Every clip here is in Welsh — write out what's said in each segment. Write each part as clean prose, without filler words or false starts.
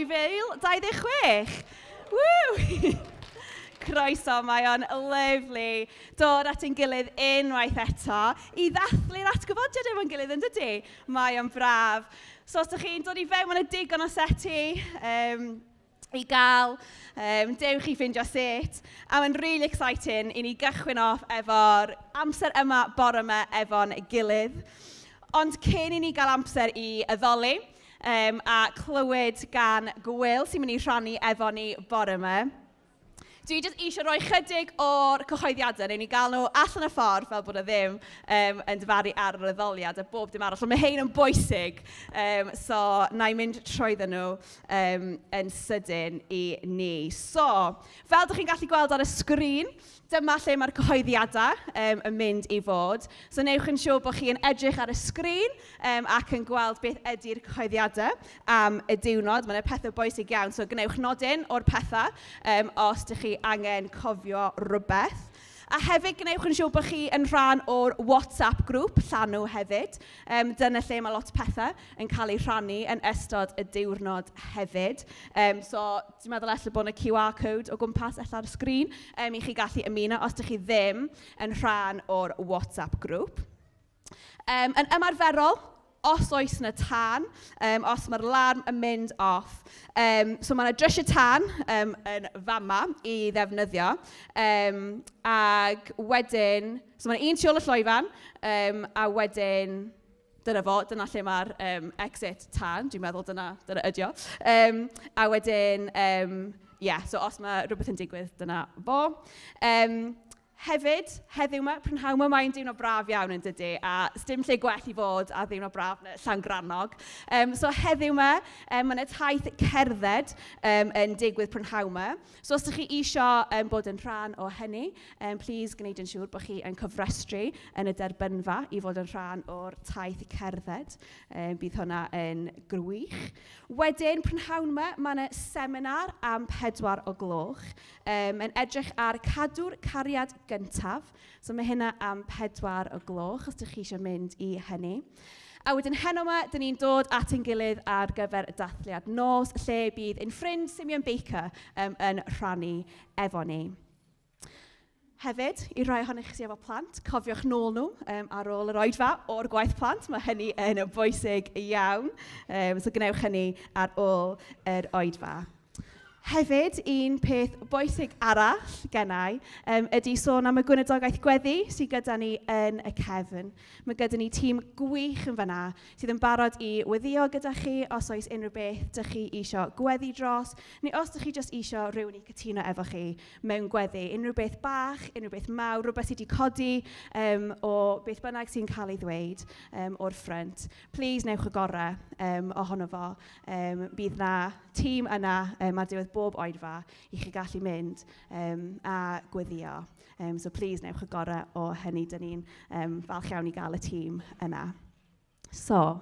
2026. Woo! Croeso, mae o'n lyfli dod at ein gilydd unwaith eto i ddathlu'r atgyfodiad efo'n gilydd yn dydy? Mae o'n braf. So os ydych chi'n dod i fewn, mae yna digon o seti i gael. Dewch i ffindio set. A mae'n really exciting i ni gychwyn off efo'r amser yma bore yma efo'n gilydd. Ond cyn i ni gael amser i addoli a clywed gan Gwil sy'n mynd i rhannu efo ni bore yma, dwi jyst eisiau rhoi chydig o'r cyhoeddiadau, neu ni gael nhw allan y ffordd fel bod e ddim yn dyfaru ar yr addoliad a bob dim arall. Ond mae hein yn bwysig, so na i mynd trwyddo nhw yn sydyn i ni. So, fel dych chi'n gallu gweld ar y sgrin, dyma lle mae'r cyhoeddiadau yn mynd i fod. So, newch yn siŵr bod chi yn edrych ar y sgrin ac yn gweld beth ydy'r cyhoeddiadau am y diwrnod. Mae yna pethau bwysig iawn, so gwnewch nodyn o'r pethau os ydych chi angen cofio rhywbeth. A hefyd, gwnewch yn siŵr bod chi yn rhan o'r WhatsApp grŵp Llanw hefyd. Dyna lle mae lot o pethau yn cael eu rhannu yn ystod y diwrnod hefyd. So, dwi'n meddwl ella bod yna QR code o gwmpas ella ar y sgrin i chi gallu ymuno os ydych chi ddim yn rhan o'r WhatsApp grŵp. Yn ymarferol, os oes yna tân, os mae'r larwm yn mynd off, so mae yna drysiau tân yn fama i ddefnyddio, ag wedyn, so mae yna un tu ôl y llwyfan, a wedyn, dyna fo, dyna lle mae'r exit tân, dwi'n meddwl dyna ydi o. A wedyn, yeah, so os mae rhywbeth yn digwydd, dyna fo. Hefyd, heddiw 'ma, prynhawn 'ma, mae'n diwrnod braf iawn yn dydy, a sdim lle gwell i fod ar ddiwrnod braf na Llangrannog. So heddiw 'ma, mae yna taith cerdded yn digwydd prynhawn 'ma. So os ydych chi isio bod yn rhan o hynny, please gwneud yn siŵr bod chi yn cofrestru yn y derbynfa i fod yn rhan o'r taith cerdded. Bydd hwnna yn gwych. Wedyn, prynhawn 'ma, mae yna seminar am 4 o gloch. Yn edrych ar cadw'r cariad gyntaf. So mae hynna am 4 o gloch, os ydych chi eisiau mynd i hynny. A wedyn heno yma, dyn ni'n dod at ein gilydd ar gyfer y dathliad nos, lle bydd ein ffrind Simeon Baker yn rhannu efo ni. Hefyd, i rai ohonych chi sydd efo plant, cofiwch nôl nhw ar ôl yr oedfa o'r gwaith plant. Mae hynny yn bwysig iawn. So gwnewch hynny ar ôl yr oedfa. Hefyd, un peth bwysig arall gennau ydy sôn am y gweinidogaeth gweddi sydd gyda ni yn y cefn. Mae gyda ni tîm gwych yn fan'na sydd yn barod i weddïo gyda chi os oes unrhyw beth dych chi isio gweddi dros, neu os dych chi jyst isio rhywun i cytuno efo chi mewn gweddi. Unrhyw beth bach, unrhyw beth mawr, rhywbeth sydd wedi codi o beth bynnag sy'n cael ei ddweud o'r ffrynt. Please, newch y gorau ohono fo. Bydd 'na tîm yna ar diwedd bob oedfa i chi gallu mynd a gweddio. So please, newch y gorau o hynny. Dyn ni'n falch iawn i gael y tîm yna. So,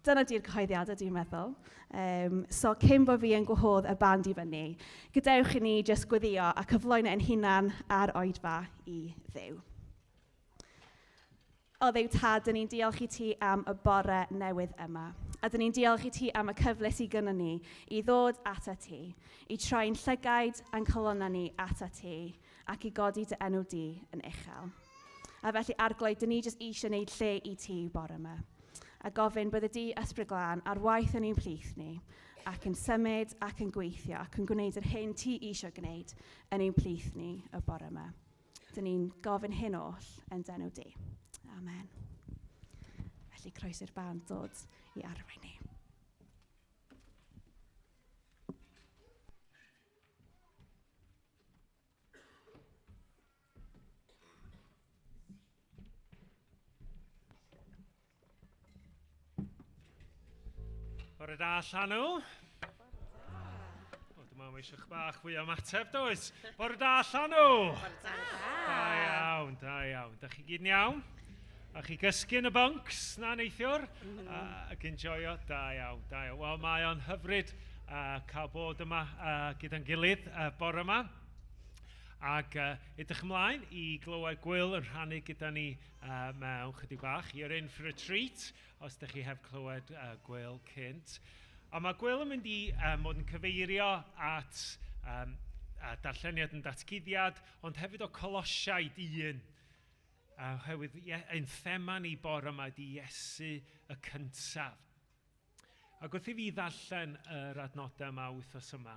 dyna di'r cyhoeddiadau dwi'n meddwl. So, cyn bod fi yn gwahodd y band i fyny, gadewch i ni jyst gweddio a cyflwyno ein hunan a'r oedfa i Dduw. O Dduw Tad, dyn ni'n diolch i ti am y bore newydd yma. A dyn ni'n diolch i ti am y cyfle sydd gynnon ni i ddod ata ti, i troi'n llygaid a'n calonnau ni ata ti, ac i godi dy enw di yn uchel. A felly, Arglwydd, dyn ni jyst eisiau gwneud lle i ti bore yma. A gofyn bydde di Ysbryd Glân ar waith yn ein plith ni, ac yn symud ac yn gweithio ac yn gwneud yr hyn ti eisiau gwneud yn ein plith ni y bore yma. Dyn ni'n gofyn hyn oll yn d'enw di. Amen. Felly croeso i'r band dod i arwain ni. Bore da, Llanw. O, dwi'n meddwl mae eisiau bach fwy o ymateb, does? Bore da, Llanw! Bore da! Da iawn, da iawn. Da chi gyd yn iawn? A chi gysgu yn y bunks na neithiwr? Ac enjoyo? Da iawn, da iawn. Wel, mae o'n hyfryd cael bod yma gyda'n gilydd bore yma. Ac edrych ymlaen i glywed Gwil yn rhannu gyda ni mewn chydig bach. You're in for a treat, os ydych chi heb clywed Gwil cynt. A mae Gwyl yn mynd i mod yn cyfeirio at a darlleniad yn datguddiad, ond hefyd o Colosiaid 1. Oherwydd ein thema ni bore yma ydy Iesu y cyntaf. Ac wrth i fi ddarllen yr adnodau yma wythnos yma,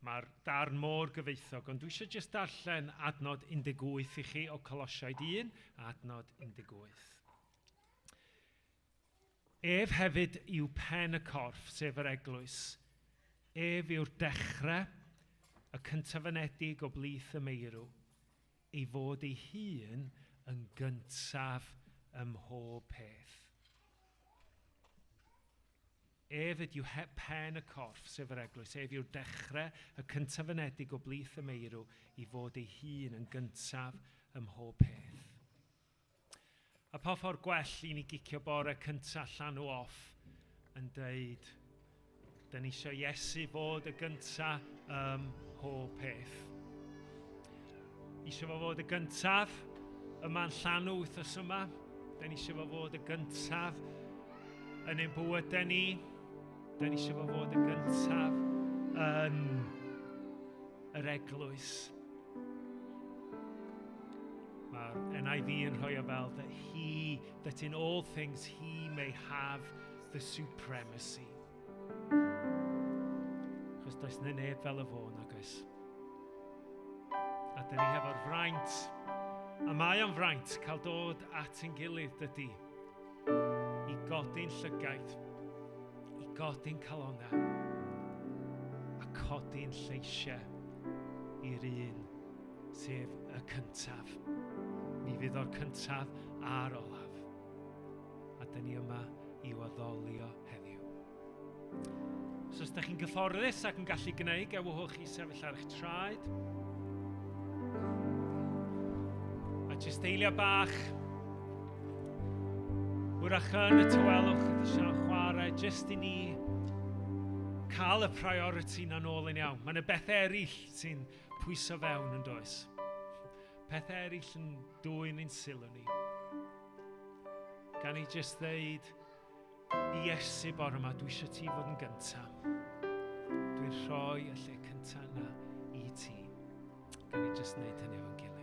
mae'r darn mor gyfoethog, ond dwi eisiau jyst darllen adnod 18 i chi o Colosiaid 1, adnod 18. Ef hefyd yw pen y corff, sef yr eglwys. Ef yw'r dechrau, y cyntafynedig o blith y meirw, ei fod ei hun yn gyntaf ym mhob peth. Ef ydyw pen y corff, sef yr eglwys. Ef yw'r dechrau, y cyntafynedig o blith y meirw, i fod ei hun yn gyntaf ym mhob peth. A pa ffordd gwell i ni gicio bore cyntaf llanw off yn deud, da ni eisiau Iesu fod y gyntaf ym mhob peth. Eisiau fo fod y gyntaf yma'n llanw wythnos yma. Da ni eisiau fo fod y gyntaf yn ein bywydau ni. Da ni eisiau fo fod y gyntaf yn yr eglwys. Mae'r NIV yn rhoi o fel that in all things he may have the supremacy. Chos does na neb fel y fo, nag oes. A dyn ni hefo'r fraint, a mae o'n fraint cael dod at ein gilydd, dydy, i godi'n llygaid, i godi'n calonnau, a codi'n lleisiau i'r un, sef y cyntaf. Mi fydd o'r cyntaf a'r olaf. A dyn ni yma i'w addolio heddiw. So os ydych chi'n gyfforddus ac yn gallu gwneud, gewch chi sefyll ar eich traed. A jyst eiliad bach. Wrach yn y tawelwch ydy eisiau chwarae, jyst i ni cael y priority na'n ôl yn iawn. Mae yna beth eraill sy'n pwyso fewn yn does. Pethau eraill yn dwyn ein sylw ni. Gan i jyst ddeud, Iesu bore yma, dwi eisiau ti fod yn gyntaf. Dwi'n rhoi y lle cyntaf yna i ti. Gan i jyst wneud hynny efo'n gilydd.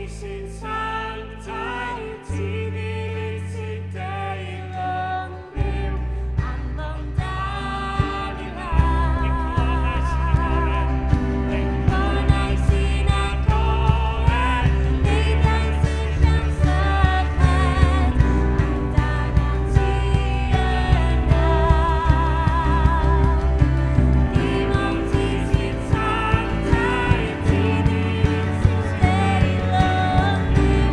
sy'n sanctaidd, ti 'di'r un sy'n deilwng byw, anfon dan i Glannau sy'n lawr. agored. Glannau sy'n agored, beddau sy'n llawn syched, amdanat ti yn awr. Dim ond ti sy'n sanctaidd, ti 'di'r un sy'n deilwng byw,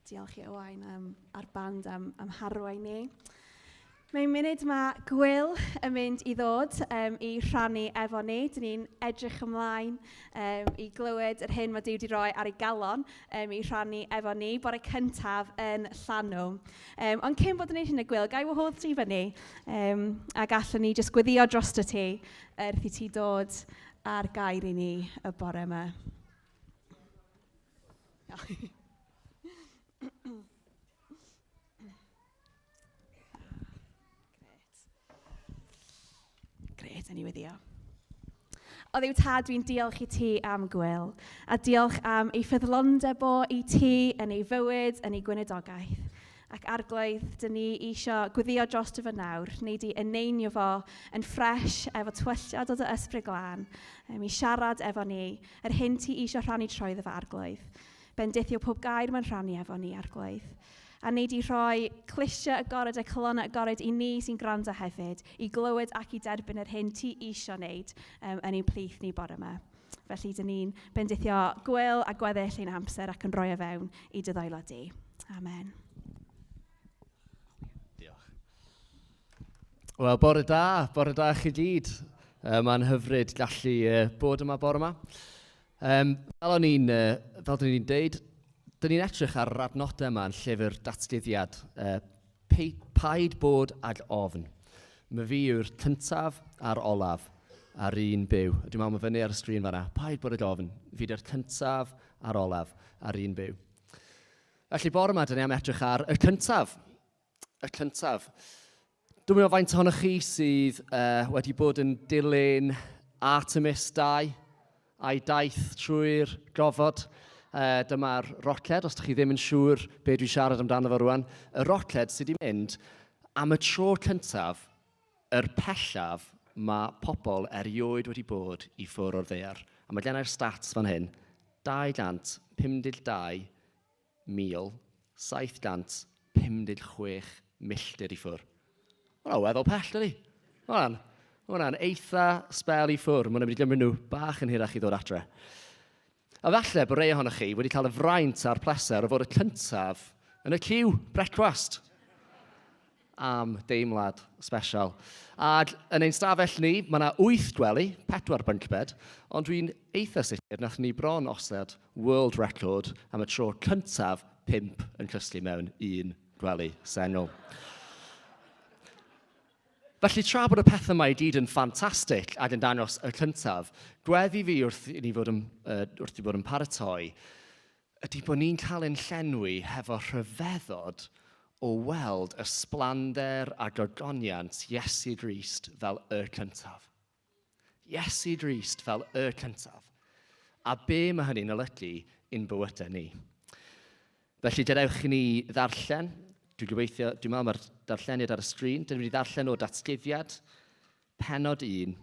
Diolch i Owain am, a'r band am, am harwain ni. Mewn munud mae Gwyl yn mynd i ddod um, i rhannu efo ni. Dyn ni'n edrych ymlaen um, i glywed yr hyn mae Duw wedi rhoi ar ei galon um, i rhannu efo ni, bore cyntaf yn Llanw. Um, ond cyn bod yn gwneud hyn y Gwyl, gai wahodd ti fyny um, a gallwn ni jyst gweddio drosto ti wrth i ti dod ar gair i ni y bore yma. Gret. Gret, yn i weddio. O Dduw Tad, dwi'n diolch i ti am Gwyl, a diolch am ei ffyddlondeb o i ti yn ei fywyd, yn ei gweinidogaeth. Ac Arglwydd, dyn ni eisiau gweddio dros fo nawr, neu di eneinio fo yn ffres efo twylliad o dy ysbryd glân, um, i siarad efo ni, yr hyn ti eisiau rhannu trwyddo fo Arglwydd. Bendithio pob gair mae'n rhannu efo ni, Arglwydd. A neu di rhoi clustiau agored a calonnau agored i ni sy'n gwrando hefyd, i glywed ac i derbyn yr hyn ti eisiau wneud um, yn ein plith ni bore yma. Felly, dyn ni'n bendithio Gwyl a gweddill ein amser ac yn rhoi o fewn i dy ddwylo di. Amen. Diolch. Wel, bore da, bore da chi gyd. Uh, Mae'n hyfryd gallu uh, bod yma bore yma. Um, fel o'n i'n, uh, fel dyn ni'n deud, dyn ni'n edrych ar yr adnodau yma yn llyfr datguddiad. Uh, paid bod ag ofn. Mae fi yw'r cyntaf a'r olaf a'r un byw. Dwi'n meddwl mae fyny ar y sgrin fanna. Paid bod ag ofn. Fi di'r cyntaf a'r olaf a'r un byw. Felly bore yma, dyn ni am edrych ar y cyntaf. Y cyntaf. Dwi'n meddwl faint ohonoch chi sydd uh, wedi bod yn dilyn Artemis 2 a'i daith trwy'r gofod. Uh, dyma'r roced, os ydych chi ddim yn siŵr be dwi'n siarad amdano fo rwan. Y roced sydd wedi mynd am y tro cyntaf, yr pellaf mae pobl erioed wedi bod i ffwrdd o'r ddaear. A mae gennau'r stats fan hyn, 252 1,756 milltir i ffwrdd. Mae hwnna'n weddol pell, dydy? Mae hwnna'n hwnna eitha sbel i ffwrdd. Mae hwnna'n mynd i gymryd nhw bach yn hirach i ddod adre. A falle bod rei ohonoch chi wedi cael y fraint a'r pleser o fod y cyntaf yn y ciw brecwast am deimlad special. Ac yn ein stafell ni, mae yna 8 gwely, 4 bunk bed, ond dwi'n eitha sicr nath ni bron osod world record am y tro cyntaf 5 yn cysgu mewn un gwely sengl. Felly tra bod y pethau yma i gyd yn ffantastig ac yn dangos y cyntaf, gweddi fi wrth i ni fod yn, uh, wrth i fod yn paratoi, ydy bod ni'n cael ein llenwi hefo rhyfeddod o weld ysblander a gogoniant Iesu Grist fel y cyntaf. Iesu Grist fel y cyntaf. A be mae hynny'n olygu i'n bywydau ni? Felly, gadewch i ni ddarllen. Dwi'n gobeithio, dwi'n meddwl mae'r darlleniad ar y sgrin. Dyn ni'n mynd i ddarllen o Datguddiad, penod 1,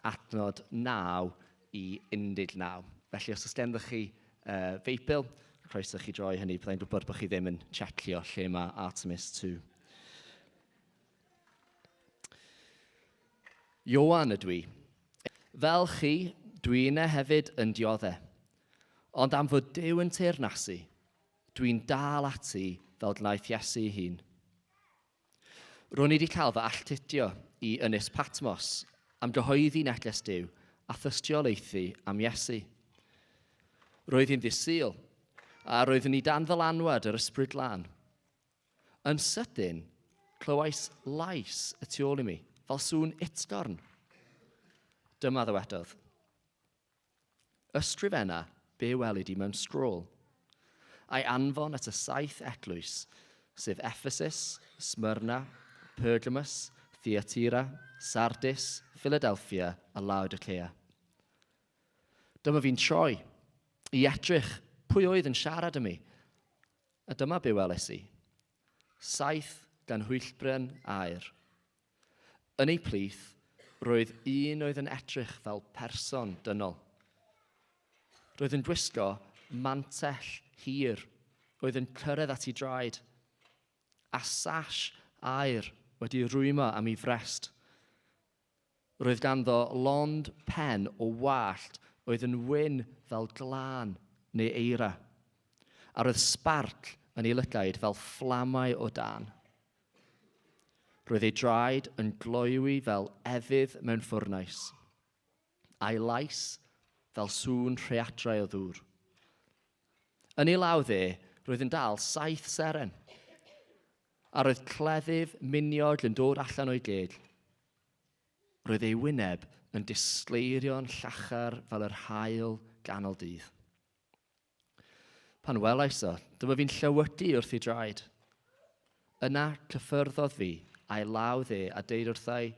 adnod 9 i 19. Felly, os oes gennych chi uh, Feibl, croeso chi droi hynny. Byddai'n gwybod bod chi ddim yn checio lle mae Artemis 2. Ioan ydw i. Fel chi, dwi inne hefyd yn diodde. Ond am fod Duw yn teyrnasu, dwi'n dal ati fel gwnaeth Iesu ei hun. Ro'n i wedi cael fy alltudio i Ynys Patmos am gyhoeddi neges Duw a thystiolaethu am Iesu. Roedd hi'n ddydd Sul, a roeddwn i dan ddylanwad yr Ysbryd Glân. Yn sydyn, clywais lais y tu ôl i mi, fel sŵn utgorn. Dyma ddywedodd, Ysgrifenna be weli di mewn sgrôl, a'i anfon at y saith eglwys, sef Ephesus, Smyrna, Pergamus, Thyatira, Sardis, Philadelphia a Laodicea. Dyma fi'n troi i edrych pwy oedd yn siarad â mi. A dyma be weles i. 7 ganhwyllbren aur. Yn eu plith, roedd un oedd yn edrych fel person dynol. Roedd yn gwisgo mantell hir oedd yn cyrraedd at ei draed, a sash aur wedi rwymo am ei frest. Roedd ganddo lond pen o wallt oedd yn wyn fel glân neu eira, a roedd sbarc yn ei lygaid fel fflamau o dân. Roedd ei draed yn gloywi fel efydd mewn ffwrnais, a'i lais fel sŵn rhaeadrau o ddŵr. Yn ei law dde, roedd yn dal saith seren, a roedd cleddyf miniog yn dod allan o'i geg. Roedd ei wyneb yn disgleirio'n llachar fel yr haul ganol dydd. Pan welais o, dyma fi'n llewygu wrth ei draed. Yna cyffyrddodd fi a'i law dde a deud wrthai,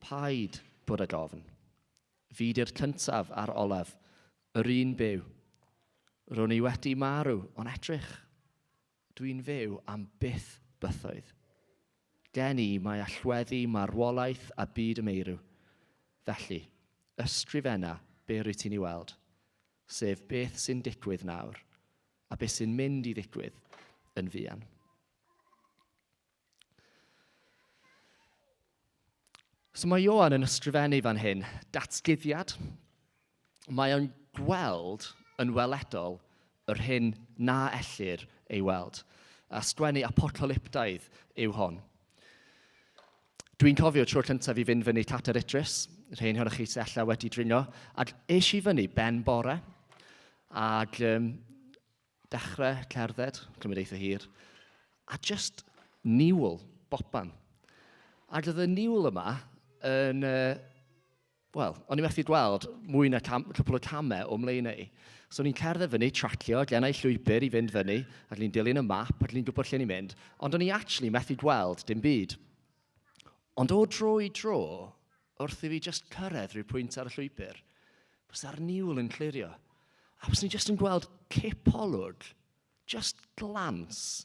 Paid bod ag ofn. Fi di'r cyntaf a'r olaf, yr un byw. Ro'n i wedi marw, ond edrych, Dwi'n fyw am byth bythoedd. Gen i mae allweddi marwolaeth a byd y meirw. Felly, ysgrifenna be rwyt ti'n ei weld, sef beth sy'n digwydd nawr, a beth sy'n mynd i ddigwydd yn fuan. So mae Ioan yn ysgrifennu fan hyn datguddiad. Mae o'n gweld yn weledol yr hyn na ellir ei weld. A sgwennu apocalyptaidd yw hon. Dwi'n cofio tro cyntaf i fynd fyny Cadair Idris, rhain ohonoch chi sydd ella wedi dringo, ac es i fyny ben bore, ac um, dechrau cerdded, cymryd eitha hir, a just niwl, boban. Ac oedd y niwl yma yn, uh, wel, o'n i methu gweld mwy na cam, cwpl o camau o mlaen i. So o'n i'n cerdded fyny, tracio, gennau llwybr i fynd fyny, ac o'n i'n dilyn y map, ac o'n i'n gwybod lle ni'n mynd, ond o'n i actually methu gweld dim byd. Ond o dro i dro, wrth i fi just cyrraedd rhyw pwynt ar y llwybr, bysa'r niwl yn clirio. A byswn i just yn gweld cipolwg, just glance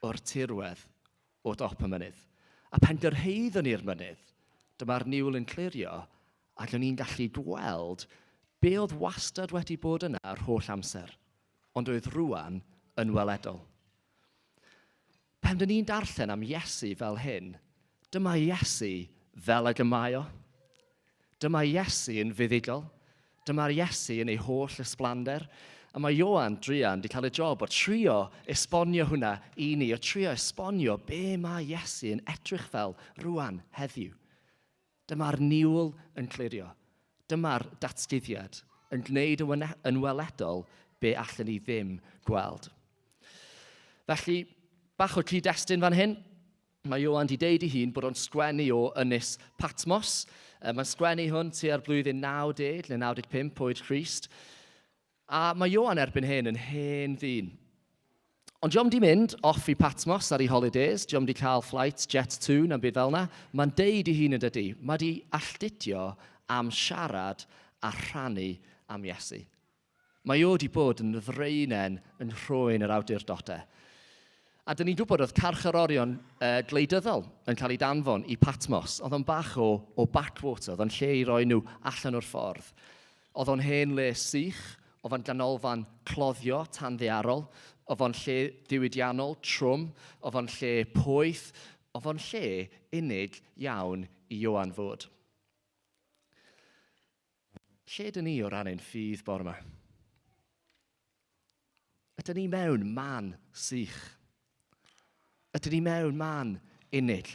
o'r tirwedd o dop y mynydd. A pan gyrhaeddwn ni'r mynydd, dyma'r niwl yn clirio ac o'n i'n gallu gweld be oedd wastad wedi bod yna yr holl amser, ond oedd rwan yn weledol. Pan dyn ni'n darllen am Iesu fel hyn, dyma Iesu fel ag y mae o. Dyma Iesu yn fuddugol. Dyma'r Iesu yn ei holl ysblander. A mae Ioan druan wedi cael y job o trio esbonio hwnna i ni, o trio esbonio be mae Iesu yn edrych fel rwan heddiw. Dyma'r niwl yn clirio. Dyma'r datguddiad yn gwneud yn weledol be allen ni ddim gweld. Felly, bach o cyd-destun fan hyn. Mae Ioan di deud ei hun bod o'n sgwennu o Ynys Patmos. Mae'n sgwennu hwn tua'r blwyddyn 90 neu 95 oed Crist. A mae Ioan erbyn hyn yn hen ddyn. Ond dio'm di mynd off i Patmos ar ei holidays, dio'm di cael flight Jet 2 na'm byd fel 'na. Mae'n deud ei hun yn dydi, mae di alltudio am siarad a rhannu am Iesu. Mae o di bod yn ddraenen yn nhrwyn yr awdurdodau. A dyn ni'n gwybod oedd carcharorion uh, gwleidyddol yn cael eu danfon i Patmos. Oedd o'n bach o, o backwater, oedd o'n lle i roi nhw allan o'r ffordd. Oedd o'n hen le sych, oedd o'n ganolfan cloddio tanddaearol, oedd o'n lle diwydiannol trwm, oedd o'n lle poeth, oedd o'n lle unig iawn i Ioan fod. Lle dyn ni o ran ein ffydd bore yma? Ydyn ni mewn man sych? Ydyn ni mewn man unig?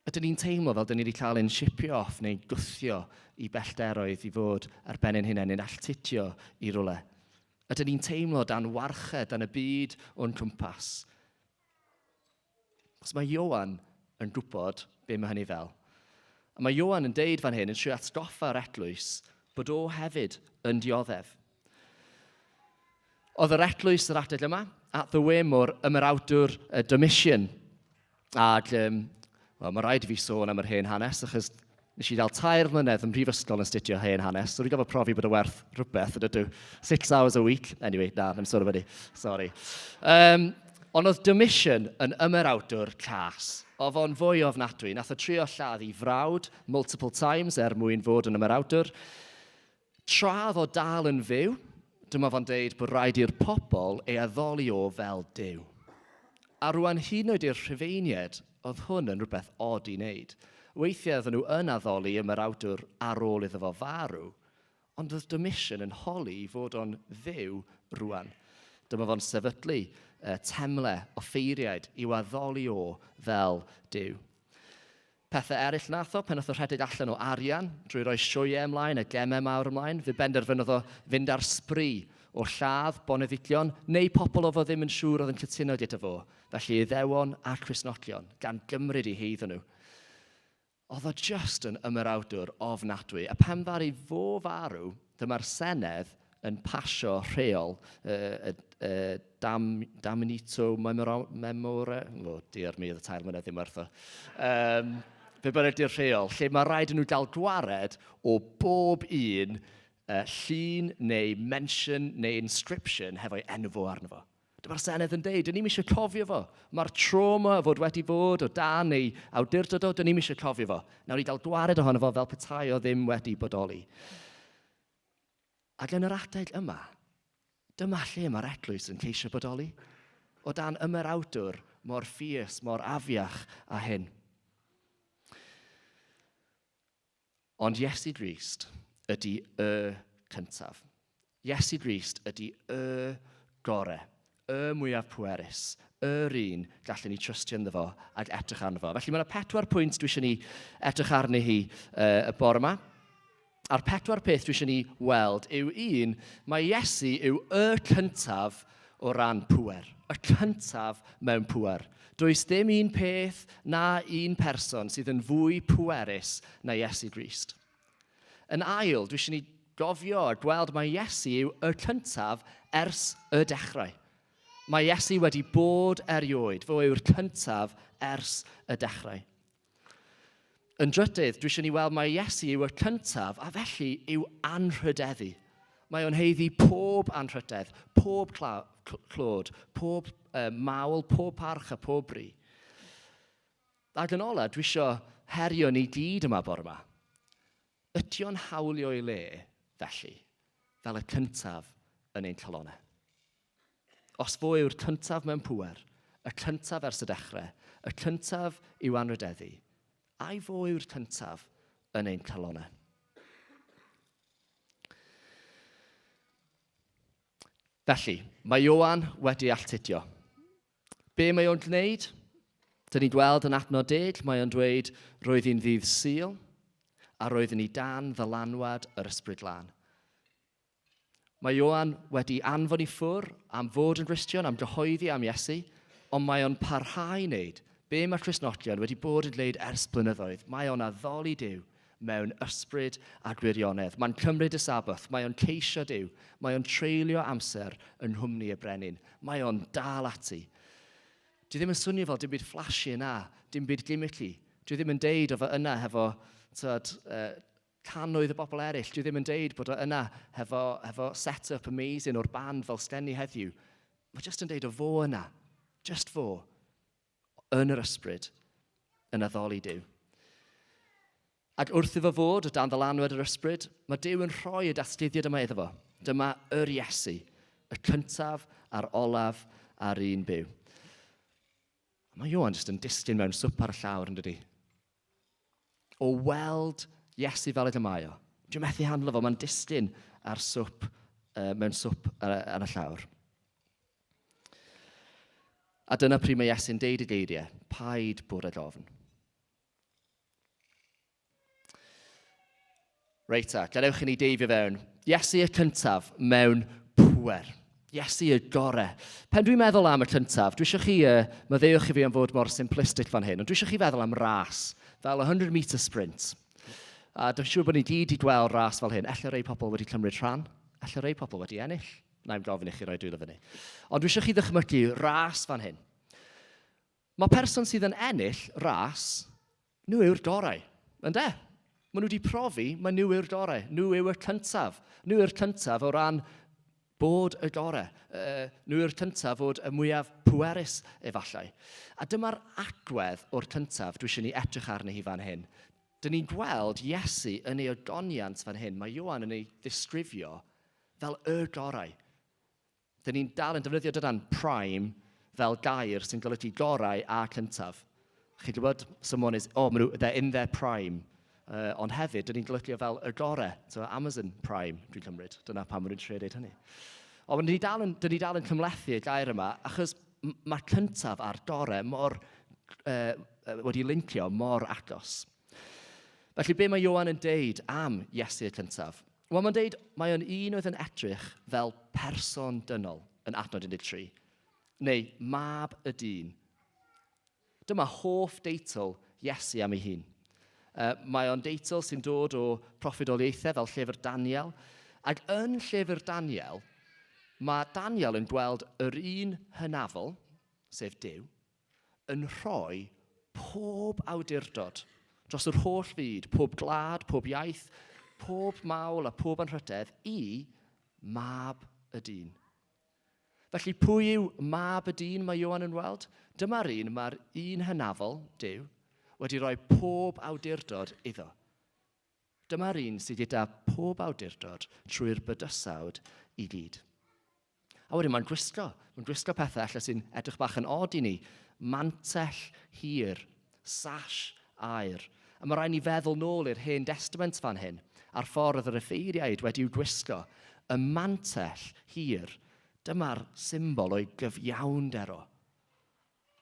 Ydyn ni'n teimlo fel dyn ni wedi cael ein shipio off neu gwthio i bellteroedd i fod ar ben ein hunain neu'n alltudio i rywle? Ydyn ni'n teimlo dan warched dan y byd o'n cwmpas? Achos mae Ioan yn gwybod be mae hynny fel. A mae Ioan yn deud fan hyn, yn trio atgoffa'r eglwys, bod o hefyd yn dioddef. Oedd yr eglwys yr adeg yma, at the whim o'r ymerawdwr Domitian. Ac, um, well, mae rhaid i fi sôn am yr hen hanes, achos nes i gael tair mlynedd ym mhrifysgol yn astudio hen hanes, so dwi'n gofio profi bod y werth rhywbeth yn ydw. 6 hours a week. Anyway, na, ddim sôn am hynny. Sorry. Um, ond oedd Domitian yn ymerawdwr cas. Oedd o'n fwy ofnadwy. Nath o trio lladd i frawd multiple times er mwyn fod yn ymerawdwr. Tra oedd o dal yn fyw, dyma fo'n deud bod rhaid i'r pobl ei addoli o fel Duw. A rwan hyd yn oed i'r Rhufeiniaid, oedd hwn yn rhywbeth od i wneud. Weithiau oedden nhw yn addoli ymerawdwr ar ôl iddo fo farw, ond oedd Domitian yn holi i fod o'n dduw rwan. Dyma fo'n sefydlu temle offeiriaid i'w addoli o fel Duw. Pethau eraill nath o, pan nath o rhedeg allan o arian drwy roi sioeau ymlaen a gemau mawr ymlaen, fe benderfynodd o fynd ar sbri o lladd boneddigion neu pobl oedd o ddim yn siŵr oedd yn cytuno gyda fo, felly Iddewon a Christnogion, gan gymryd eu heiddo nhw. Oedd o just yn ymerawdwr ofnadwy, a pan ddaru fo farw, dyma'r Senedd yn pasio rheol y, y, dam, damnito memore, memore, oh dear me, oedd y tair mlynedd ddim werth o. Um, be bynnag di'r rheol, lle mae rhaid i nhw gael gwared o bob un llun neu mention neu inscription hefo'i enw fo arno fo. Dyma'r Senedd yn deud, dyn ni'm eisiau cofio fo. Mae'r trauma o fod wedi bod o dan ei awdurdod o, dyn ni'm eisiau cofio fo. Nawr i gael gwared ohono fo fel petai o ddim wedi bodoli. Ac yn yr adeg yma, dyma lle mae'r eglwys yn ceisio bodoli. O dan ymerawdwr mor ffius, mor afiach a hyn. Ond Iesu Grist ydy y cyntaf. Iesu Grist ydy y gore, y mwyaf pwerus, yr un gallwn ni trystio ynddo fo ac edrych arno fo. Felly mae yna pedwar pwynt dwi eisiau ni edrych arni hi y bore yma. A'r pedwar peth dwi eisiau ni weld yw un, mae Iesu yw y cyntaf o ran pŵer. Y cyntaf mewn pŵer. Does dim un peth na un person sydd yn fwy pwerus na Iesu Grist. Yn ail, dwi eisiau ni gofio a gweld mai Iesu yw y cyntaf ers y dechrau. Mae Iesu wedi bod erioed, fo yw'r cyntaf ers y dechrau. Yn drydydd, dwi eisiau ni weld mai Iesu yw y cyntaf a felly yw anrhydeddu. Mae o'n haeddu pob anrhydedd, pob clod, pob mawl, pob parch a pob bri. Ac yn ola, dwi eisiau herio ni gyd yma bore yma. Ydy o'n hawlio ei le, felly, fel y cyntaf yn ein calonnau? Os fo yw'r cyntaf mewn pŵer, y cyntaf ers y dechrau, y cyntaf i'w anrhydeddu, ai fo yw'r cyntaf yn ein calonnau? Felly, mae Ioan wedi alltudio. Be mae o'n gwneud? Dyn ni'n gweld yn adnod deg, mae o'n dweud, roedd hi'n ddydd Sul, a roeddwn i dan ddylanwad yr Ysbryd Glân. Mae Ioan wedi anfon i ffwr am fod yn Gristion, am gyhoeddi am Iesu, ond mae o'n parhau i wneud be mae Cristnogion wedi bod yn gwneud ers blynyddoedd. Mae o'n addoli Duw mewn ysbryd a gwirionedd. Mae'n cymryd y Saboth, mae o'n ceisio Duw, mae o'n treulio amser yng nghwmni y brenin, mae o'n dal ati. Dwi ddim yn swnio fel dim byd flashy yna, dim byd gimmicky. Dwi ddim yn deud o fo yna hefo tyd, cannoedd o bobl eraill. Dwi ddim yn deud bod o yna hefo, hefo set-up amazing o'r band fel sgen ni heddiw. Mae jyst yn deud o fo yna, just fo, yn yr ysbryd, yn addoli Duw. Ac wrth iddo fod o dan ddylanwad yr ysbryd, mae Duw yn rhoi y datguddiad yma iddo fo. Dyma yr Iesu, y cyntaf a'r olaf a'r un byw. Mae Ioan jyst yn disgyn mewn swp ar y llawr, yn dydi? O weld Iesu fel ag y mae o. Dwi'n methu handlo fo, mae'n disgyn ar swp, mewn swp ar, ar y llawr. A dyna pryd mae Iesu'n deud y geiriau, paid bod ag ofn. Reit ta, gadewch i ni deifio fewn. Iesu y cyntaf mewn pŵer. Iesu y gore. Pen dwi'n meddwl am y cyntaf, dwi eisiau chi, maddeuwch i fi am fod mor simplistic fan hyn, ond dwi eisiau chi feddwl am ras, fel a 100 metre sprint. A dwi'n siŵr bod ni gyd i gweld ras fel hyn. Ella rei pobl wedi cymryd rhan, ella rei pobl wedi ennill. Na i'm gofyn i chi roi dwylo fyny. Ond dwi eisiau chi ddychmygu ras fan hyn. Mae person sydd yn ennill ras Nhw yw'r gorau, ynde? Maen nhw wedi profi, mae nhw yw'r gorau. Nhw yw y cyntaf. Nhw yw'r cyntaf o ran bod y gorau. Uh, nhw yw'r cyntaf fod y mwyaf pwerus efallai. A dyma'r agwedd o'r cyntaf dwi eisiau ni edrych arni hi fan hyn. Dyn ni'n gweld Iesu yn ei ogoniant fan hyn. Mae Ioan yn ei ddisgrifio fel y gorau. Dyn ni'n dal yn defnyddio dydan prime fel gair sy'n golygu gorau a cyntaf. Chi'n gwybod, someone is, oh, maen nhw, they're in their prime. Ond hefyd, dyn ni'n golygu o fel y gorau. So Amazon Prime, dwi'n cymryd. Dyna pam maen nhw'n trio deud hynny. Ond dyn ni dal yn, dyn ni dal yn cymhlethu y gair yma, achos mae'r cyntaf a'r gorau mor, wedi lincio mor agos. Felly be mae Ioan yn deud am Iesu y cyntaf? Wel, mae'n deud mae o'n un oedd yn edrych fel person dynol yn adnod 13, neu mab y dyn. Dyma hoff deitl Iesu am ei hun. Mae o'n deitl sy'n dod o proffwydoliaethau fel llyfr Daniel, ac yn llyfr Daniel, mae Daniel yn gweld yr un hynafol, sef Duw, yn rhoi pob awdurdod dros yr holl fyd, pob gwlad, pob iaith, pob mawl a pob anrhydedd i mab y dyn. Felly pwy yw mab y dyn mae Ioan yn weld? Dyma'r un mae'r un hynafol, Duw, wedi rhoi pob awdurdod iddo. Dyma'r un sydd gyda pob awdurdod trwy'r bydysawd i gyd. A wedyn mae'n gwisgo, mae'n gwisgo pethau allan sy'n edrych bach yn od i ni. Mantell hir, sash aur. A mae rhaid ni feddwl nôl i'r Hen Destament fan hyn, a'r ffordd oedd yr offeiriaid wedi'w gwisgo. Y mantell hir, dyma'r symbol o'i gyfiawnder o.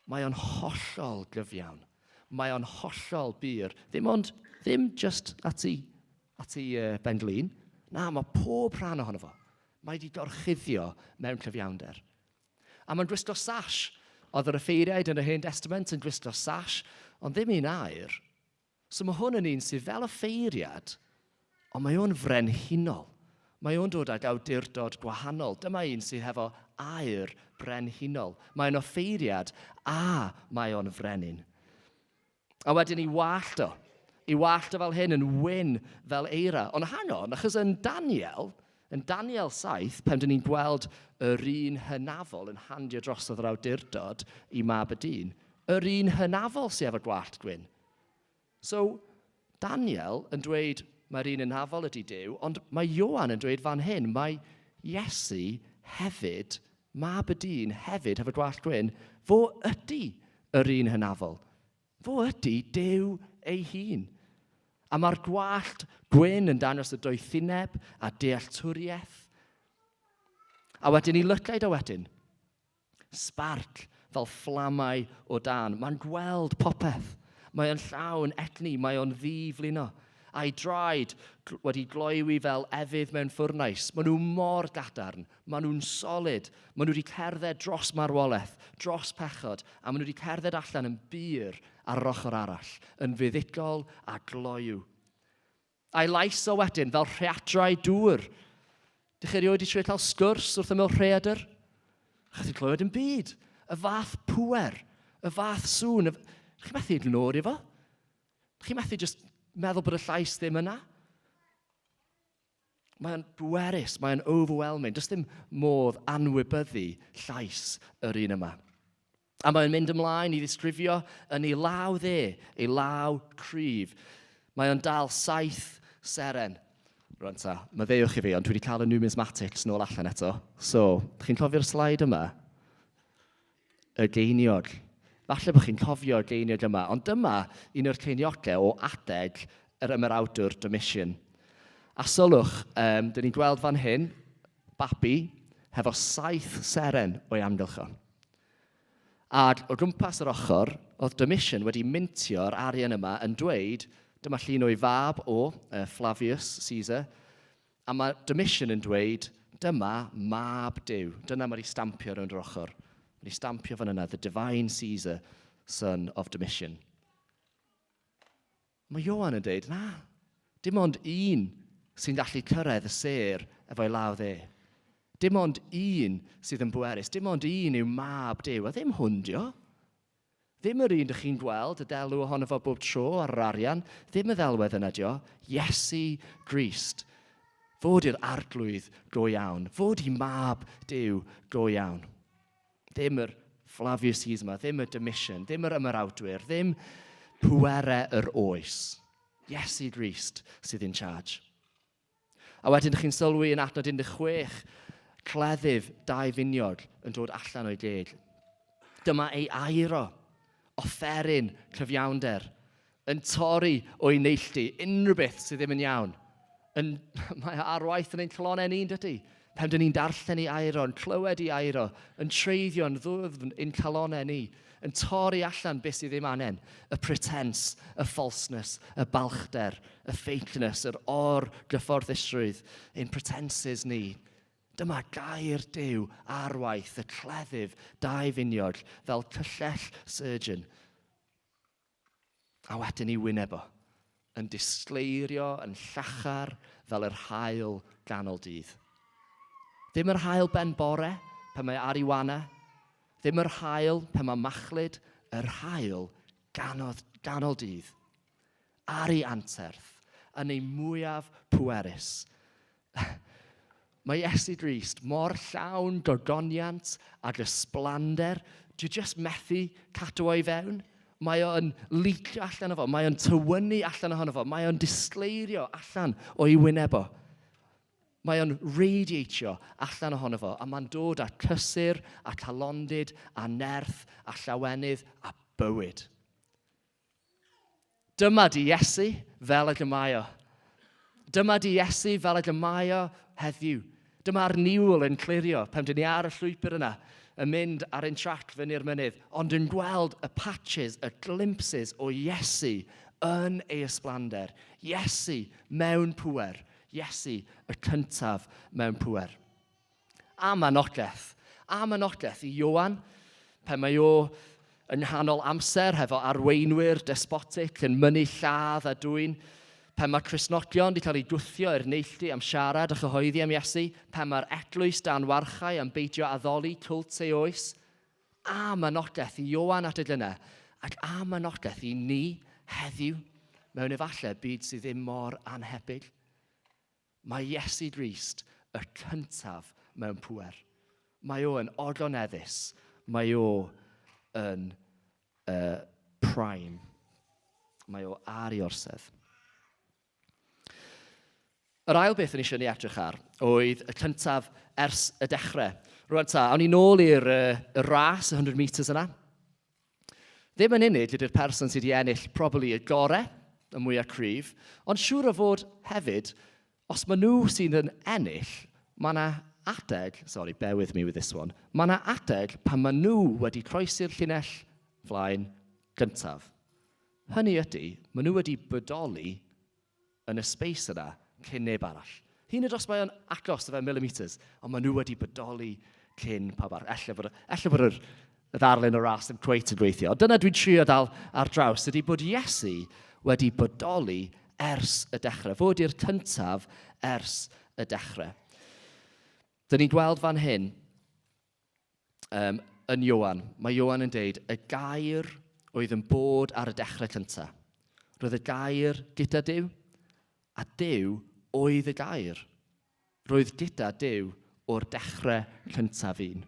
Mae o'n hollol gyfiawn. Mae o'n hollol bur. Ddim ond, ddim just at ei, at ei ben-glin. Na, mae pob rhan ohono fo. Mae wedi gorchuddio mewn cyfiawnder. A mae'n gwisgo sash. Oedd yr offeiriaid yn yr Hen Destament yn gwisgo sash, ond ddim un aur. So mae hwn yn un sydd fel offeiriad, ond mae o'n frenhinol. Mae o'n dod ag awdurdod gwahanol. Dyma un sydd hefo aur brenhinol. Mae'n offeiriad a mae o'n frenin. A wedyn i wallt o. I wallt o fel hyn yn wyn fel eira. Ond hang on, achos yn Daniel, yn Daniel 7, pan dyn ni'n gweld yr un hynafol yn handio drosodd yr awdurdod i mab y dyn, yr un hynafol sydd efo gwallt gwyn. So, Daniel yn dweud mae'r un hynafol ydy Duw, ond mae Ioan yn dweud fan hyn, mae Iesu hefyd, mab y dyn hefyd hefo gwallt gwyn, fo ydy yr un hynafol. Fo ydy Duw ei hun. A mae'r gwallt gwyn yn dangos y doethineb a dealltwriaeth. A wedyn i lygaid o wedyn, sbarc fel fflamau o dan. Mae'n gweld popeth. Mae o'n llawn egni, mae o'n ddi-flino. A'i draed wedi gloywi fel efydd mewn ffwrnais. Maen nhw mor gadarn, maen nhw'n solid, maen nhw wedi cerdded dros marwolaeth, dros pechod, a maen nhw wedi cerdded allan yn bur ar yr ochr arall, yn fuddugol a gloyw. A'i lais o wedyn fel rheadrau dŵr. Dych chi erioed wedi trio cael sgwrs wrth ymyl rheadr? Chi wedi clywed yn byd. Y fath pŵer, y fath sŵn. Y... Chi methu ignorio fo. Chi methu just meddwl bod y llais ddim yna. Mae'n bwerus, mae'n overwhelming. Does ddim modd anwybyddu llais yr un yma. A mae'n mynd ymlaen i ddisgrifio yn ei law dde, ei law cryf. Mae o'n dal saith seren. Rwan ta, maddeuwch i fi, ond dwi wedi cael y numismatics nôl allan eto. So, chi'n cofio'r slide yma? Y geiniog. Falle bod chi'n cofio'r geiniog yma, ond dyma un o'r ceiniogau o adeg yr ymerawdwr Domitian. A sylwch, um, dyn ni'n gweld fan hyn, babi, hefo saith seren o'i amgylch o. Ac o gwmpas yr ochr, oedd Domitian wedi mintio'r arian yma yn dweud, dyma llun o'i fab o, Flavius Caesar, A mae Domitian yn dweud, dyma mab Duw. Dyna mae wedi stampio rownd yr ochr. Mae wedi stampio fan yna, the divine Caesar, son of Domitian. Mae Ioan yn dweud, na, dim ond un sy'n gallu cyrraedd y sêr efo'i law dde. Dim ond un sydd yn bwerus, dim ond un yw mab Duw, a ddim hwn dio. Ddim yr un dych chi'n gweld y delw ohono fo bob tro ar yr arian, ddim y ddelwedd yna dio, Iesu Grist. Fod i'r arglwydd go iawn, fod i mab Duw go iawn. Ddim yr Flavius Caesar yma, ddim y Domitian, ddim yr ymerawdwyr, ddim pwerau yr oes. Iesu Grist sydd in charge. A wedyn dych chi'n sylwi yn adnod 16, cleddyf daufiniog yn dod allan o'i geg. Dyma ei air o, offeryn cyfiawnder, yn torri o'i neilltu unrhyw beth sydd ddim yn iawn. Yn, mae ar waith yn ein calonnau ni, dydy? Pan dyn ni'n darllen ei air o, yn clywed ei air o, yn treiddio'n ddwfn ein calonnau ni, yn torri allan beth sydd ddim angen, y pretense, y falseness, y balchder, y fakeness, yr or-gyfforddusrwydd, ein pretenses ni. Dyma gair Duw ar waith, y cleddyf, daufiniog, fel cyllell surgeon. A wedyn i wyneb o, yn disgleirio yn llachar fel yr haul ganol dydd. Ddim yr haul ben bore, pan mae ar ei wana, ddim yr haul pan mae machlud, yr haul ganodd, ganol dydd, ar ei anterth, yn ei mwyaf pwerus. Mae Iesu Grist mor llawn gogoniant ag ysblander, dwi jyst methu cadw o'i fewn. Mae o'n leakio allan o fo, mae o'n tywynnu allan ohono fo, mae o'n disgleirio allan o'i wyneb o. Mae o'n radiatio allan ohono fo, a mae'n dod â cysur a calondid a nerth a llawenydd a bywyd. Dyma di Iesu fel ag y mae o. Dyma di Iesu fel ag y mae o heddiw. Dyma'r niwl yn clirio pan dyn ni ar y llwybr yna, yn mynd ar ein trac fyny'r mynydd, ond yn gweld y patches, y glimpses o Iesu yn ei ysblander. Iesu mewn pŵer. Iesu y cyntaf mewn pŵer. Am anogaeth. Am anogaeth i Ioan, pan mae o yng nghanol amser hefo arweinwyr despotic yn mynnu lladd a dwyn, pan mae Cristnogion wedi cael eu gwthio i'r neilltu am siarad a chyhoeddi am Iesu, pan mae'r eglwys dan warchae am beidio addoli cwlt ei oes. Am anogaeth i Ioan adeg yna, ac am anogaeth i ni heddiw, mewn efallai byd sydd ddim mor annhebyg. Mae Iesu Grist y cyntaf mewn pŵer. Mae o yn ogoneddus. Mae o yn uh, prime. Mae o ar ei orsedd. Yr ail beth o'n eisiau ni edrych ar oedd y cyntaf ers y dechrau. Rwan ta, awn ni nôl i'r uh, y ras, y 100 metres yna. Ddim yn unig ydy'r person sydd wedi ennill probably y gore, y mwyaf cryf, ond siŵr o fod hefyd, os maen nhw sydd yn ennill, mae yna adeg, sorry, bear with me with this one, mae yna adeg pan maen nhw wedi croesi'r llinell flaen gyntaf. Hynny ydy, maen nhw wedi bodoli yn y space yna cyn neb arall. Hyd yn oed os mae o'n agos o fewn millimetres, ond maen nhw wedi bodoli cyn pawb arall. Ella bod, ella bod yr, y ddarlun o ras ddim cweit yn gweithio. Ond dyna dwi'n trio dal ar draws, ydy bod Iesu wedi bodoli ers y dechrau. Fod i'r cyntaf ers y dechrau. Dyn ni'n gweld fan hyn, um, yn Ioan, mae Ioan yn deud, y gair oedd yn bod ar y dechrau cyntaf. Roedd y gair gyda Duw, a Duw oedd y gair. Roedd gyda Duw o'r dechrau cyntaf un.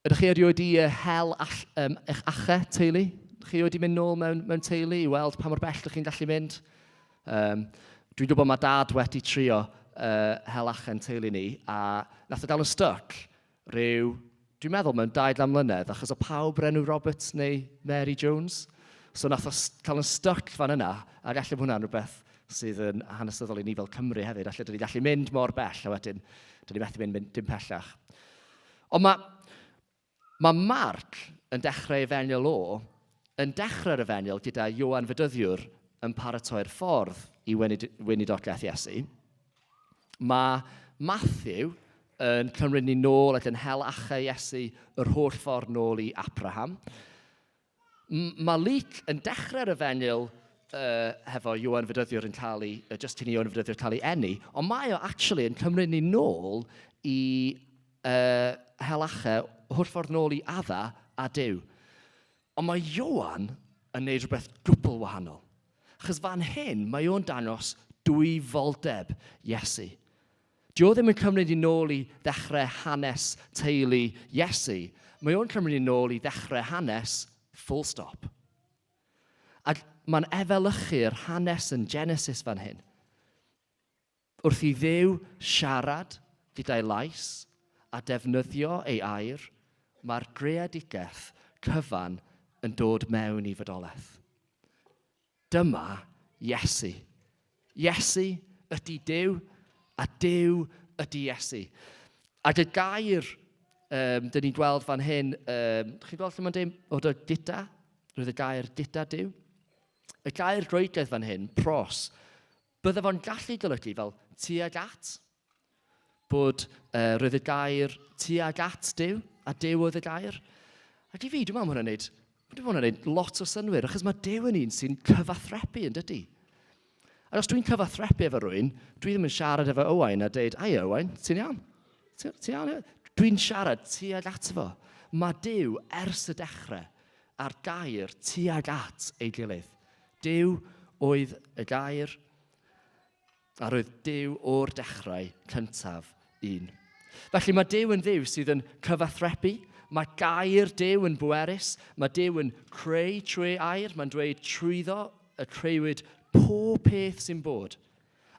Ydych chi erioed i hel all, um, eich achau teulu? Ydych chi erioed i mynd nôl mewn, mewn teulu i weld pa mor bell ydych chi'n gallu mynd? Um, dwi'n gwybod mae dad wedi trio hel achen teulu ni, a nath o gael yn stuck rhyw, dwi'n meddwl mewn 200 mlynedd, achos o pawb o'r enw Roberts neu Mary Jones. So nath o cael yn stuck fan yna, ac allai bod hwnna'n rhywbeth sydd yn hanesyddol i ni fel Cymru hefyd. Allai dyn ni gallu mynd mor bell, a wedyn dyn ni methu mynd, mynd dim pellach. Ond mae, mae Marc yn dechrau efengyl o, yn dechrau'r efengyl gyda Ioan Fedyddiwr yn paratoi'r ffordd i weinidogaeth Iesu. Mae Matthew yn cymryd ni nôl ac yn hel achau Iesu yr holl ffordd nôl i Abraham. Mae Luc yn dechrau'r efengyl uh, hefo Ioan Fedyddiwr yn cael ei, uh, just cyn i Ioan Fedyddiwr cael ei eni, ond mae o actually yn cymryd ni nôl i uh, helache, holl ffordd nôl i Adda a Duw. Ond mae Ioan yn neud rhywbeth gwbl wahanol. Achos fan hyn, mae o'n dangos dwyfoldeb Iesu. Dio ddim yn cymryd ni nôl i ddechrau hanes teulu Iesu. Mae o'n cymryd ni nôl i ddechrau hanes full stop. Ac mae'n efelychu'r hanes yn Genesis fan hyn. Wrth i Dduw siarad gyda'i lais a defnyddio ei air, mae'r greadigaeth cyfan yn dod mewn i fodolaeth. Dyma Iesu. Iesu ydy Duw. A Duw ydy Iesu. Ac y gair um, dyn ni'n gweld fan hyn, um, chi'n gweld lle mae'n dweud bod o gyda? Roedd y gair gyda Duw. Y gair Groegaidd fan hyn, pros, bydde fo'n gallu golygu fel tuag at. Bod uh, roedd y gair tuag at Duw, a Duw oedd y gair. Ac i fi, dwi'n meddwl mae hwnna'n neud, dwi'n meddwl hwnna'n neud lot o synwyr, achos mae Duw yn un sy'n cyfathrebu yn dydy. A os dwi'n cyfathrebu efo rhywun, dwi ddim yn siarad efo Owain a deud, ai Owain, ti'n iawn? Ti'n iawn? Dwi'n siarad tuag ato fo. Mae Duw ers y dechrau a'r gair tuag at ei gilydd. Duw oedd y gair, a roedd Duw o'r dechrau cyntaf un. Felly mae Duw yn Dduw sydd yn cyfathrebu, mae gair Duw yn bwerus, mae Duw yn creu trwy air, mae'n dweud trwyddo y creuwyd pob peth sy'n bod.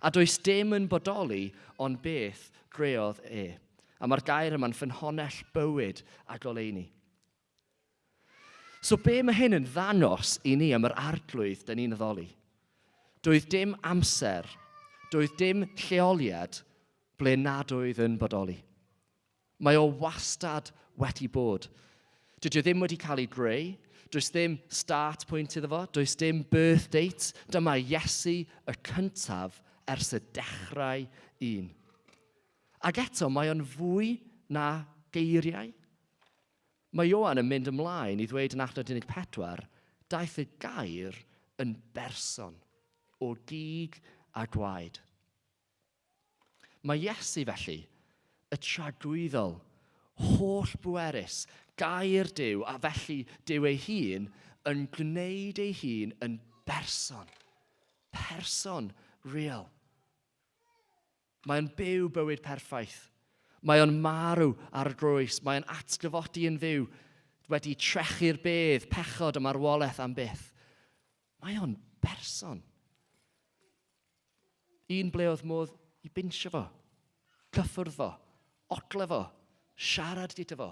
A does dim yn bodoli ond beth greodd e. A mae'r gair yma'n ffynhonnell bywyd a goleuni. So be mae hyn yn ddangos i ni am yr arglwydd dyn ni'n addoli? Doedd dim amser, doedd dim lleoliad ble nad oedd yn bodoli. Mae o wastad wedi bod. Dydy o ddim wedi cael ei greu, does ddim start point iddo fo, does dim birth date. Dyma Iesu y cyntaf ers y dechrau un. Ac eto, mae o'n fwy na geiriau. Mae Ioan yn mynd ymlaen i ddweud yn adnod 14, daeth y gair yn berson o gig a gwaed. Mae Iesu felly, y tragwyddol, holl bwerus, gair Duw, a felly Duw ei hun, yn gwneud ei hun yn berson. Person real. Mae o'n byw bywyd perffaith. Mae o'n marw ar y groes. Mae o'n atgyfodi yn fyw, wedi trechu'r bedd, pechod a marwolaeth am byth. Mae o'n berson. Un ble oedd modd i binsio fo, cyffwrdd fo, ogle fo, siarad gyda fo,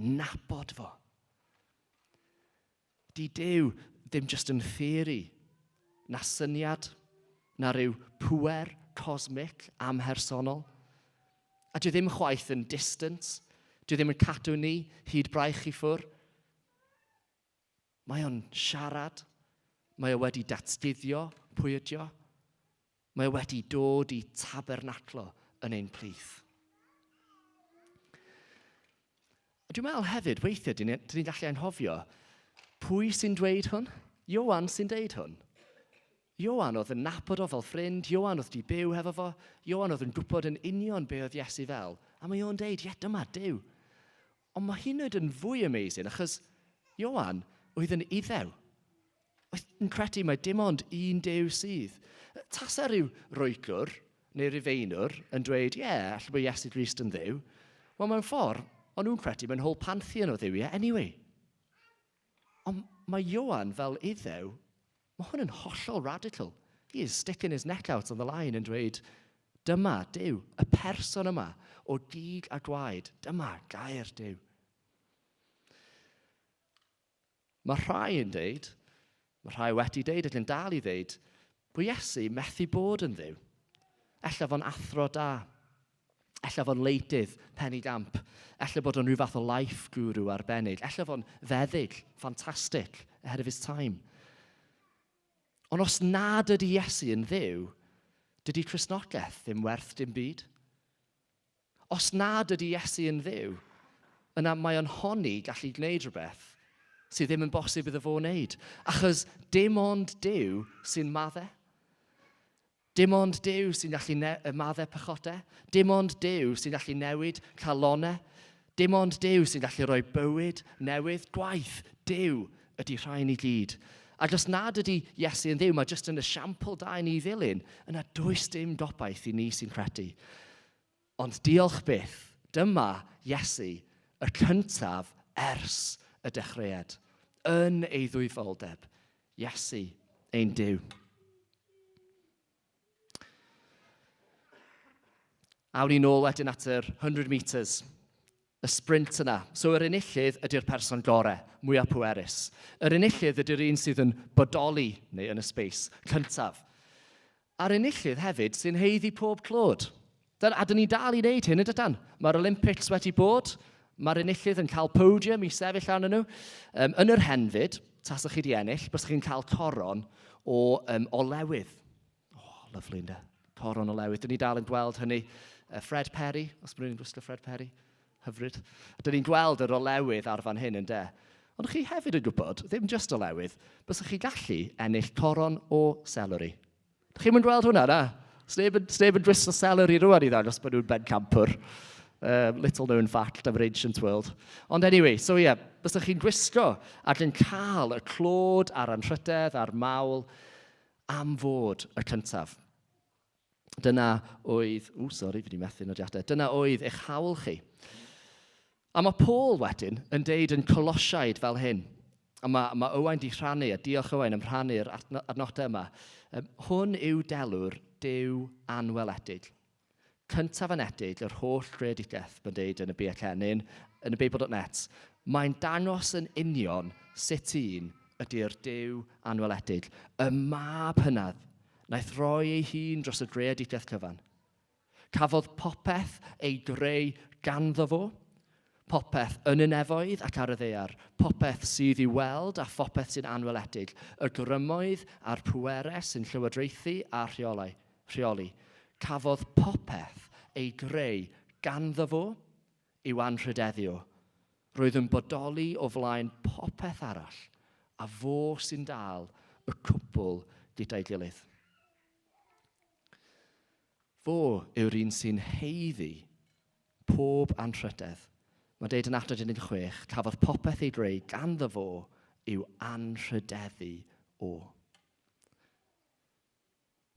nabod fo. Di Duw ddim jyst yn theori, na syniad, na rhyw pŵer cosmic amhersonol. A dwi ddim chwaith yn distant, dwi ddim yn cadw ni hyd braich i ffwr. Mae o'n siarad, mae o wedi datguddio pwy ydi o. Mae o wedi dod i tabernaclo yn ein plith. A dwi'n meddwl hefyd, weithiau, dyn ni'n ni gallu anghofio, pwy sy'n dweud hwn? Ioan sy'n deud hwn. Ioan oedd yn nabod o fel ffrind, Ioan oedd di byw hefo fo, Ioan oedd yn gwybod yn union be oedd Iesu fel. A mae o'n deud, ie, dyma Duw. Ond mae hyn oed yn fwy amazing, achos Ioan oedd yn iddew. Oedd yn credu mai dim ond un Duw sydd. Tasa rhyw Roegwr neu Rufeinwr yn dweud, ie, yeah, allai bod Iesu Grist yn dduw. Wel, mewn ffordd, o'n nhw'n credu mewn whole pantheon o dduwiau anyway. Ond mae Ioan fel iddew, mae hwn yn hollol radical. He is sticking his neck out on the line yn dweud, dyma Duw, y person yma o gig a gwaed, dyma gair Duw. Mae rhai yn deud, mae rhai wedi deud ac yn dal i ddeud, bod Iesu methu bod yn ddiw. Ella fo'n athro da. Ella fo'n leidydd pen i gamp. Ella bod o'n rhyw fath o life guru arbennig. Ella fo'n feddyg ffantastig ahead of his time. Ond os nad ydy Iesu yn ddiw, dydy Cristnogaeth ddim werth dim byd. Os nad ydy Iesu yn Dduw, yna mae o'n honni gallu gwneud rhywbeth sydd ddim yn bosib iddo fo wneud. Achos dim ond Duw sy'n maddau. Dim ond Duw sy'n gallu maddau pechodau. Dim ond Duw sy'n gallu newid calonau. Dim ond Duw sy'n gallu rhoi bywyd newydd. Gwaith Duw ydy rhain i gyd. Ac os nad ydy Iesu yn Dduw, mae jyst yn esiampl da i ni ddilyn, yna does dim gobaith i ni sy'n credu. Ond diolch byth, dyma Iesu, y cyntaf ers y dechreuad, yn ei ddwyfoldeb, Iesu ein Duw. Awn ni nôl wedyn at yr 100 metres, y sprint yna. So yr enillydd ydy'r person gore, mwyaf pwerus. Yr enillydd ydy'r un sydd yn bodoli, neu yn y space, cyntaf. A'r enillydd hefyd sy'n heiddi pob clod. A dyn ni dal i wneud hyn, ydydan? Mae'r Olympics wedi bod, mae'r enillydd yn cael podium i sefyll arnyn nhw. Yn yr henfyd, tasach chi wedi ennill, bysach chi'n cael coron o olewydd. Oh, lyfli, ynddo? Coron o lewydd. Dyn ni dal yn gweld hynny. Fred Perry, os mae rhywun yn gwisgo Fred Perry, hyfryd. Dyn ni'n gweld yr olewydd ar fan hyn, ynddo? Ond chi hefyd yn gwybod, ddim just olewydd, bysach chi gallu ennill coron o celery. Chi'n mynd gweld hwnna, na? Sneb yn, sneb yn gwisgo celery rwan i ddangos bod nhw'n bencampwr. Little known fact am yr ancient world. Ond anyway, so ie, yeah, bysach chi'n gwisgo ac yn cael y clod a'r anrhydedd a'r mawl am fod y cyntaf. Dyna oedd... Ww, sori, fi wedi methu nodiadau. Dyna oedd eich hawl chi. A mae Paul wedyn yn deud yn Colosiaid fel hyn, a mae, mae Owain di rhannu, a diolch Owain am rhannu'r adnodau yma, hwn yw delw'r Duw anweledig. Cyntaf anedig yr holl greadigaeth, mae'n deud yn y BHN, neu'n yn y Beibl.net, mae'n dangos yn union sut un ydy'r Duw anweledig, y mab hynaf, wnaeth roi ei hun dros y greadigaeth cyfan. Cafodd popeth ei greu ganddo fo, popeth yn y nefoedd ac ar y ddaear, popeth sydd i'w weld a phopeth sy'n anweledig, y grymoedd a'r pwerau sy'n llywodraethu a rheolau, rheoli. Cafodd popeth ei greu ganddo fo i'w anrhydeddu o. Roedd yn bodoli o flaen popeth arall, a fo sy'n dal y cwbl gyda'i gilydd. Fo yw'r un sy'n haeddu pob anrhydedd. Mae'n deud yn adnod 16, cafodd popeth ei greu ganddo fo i'w anrhydeddu o.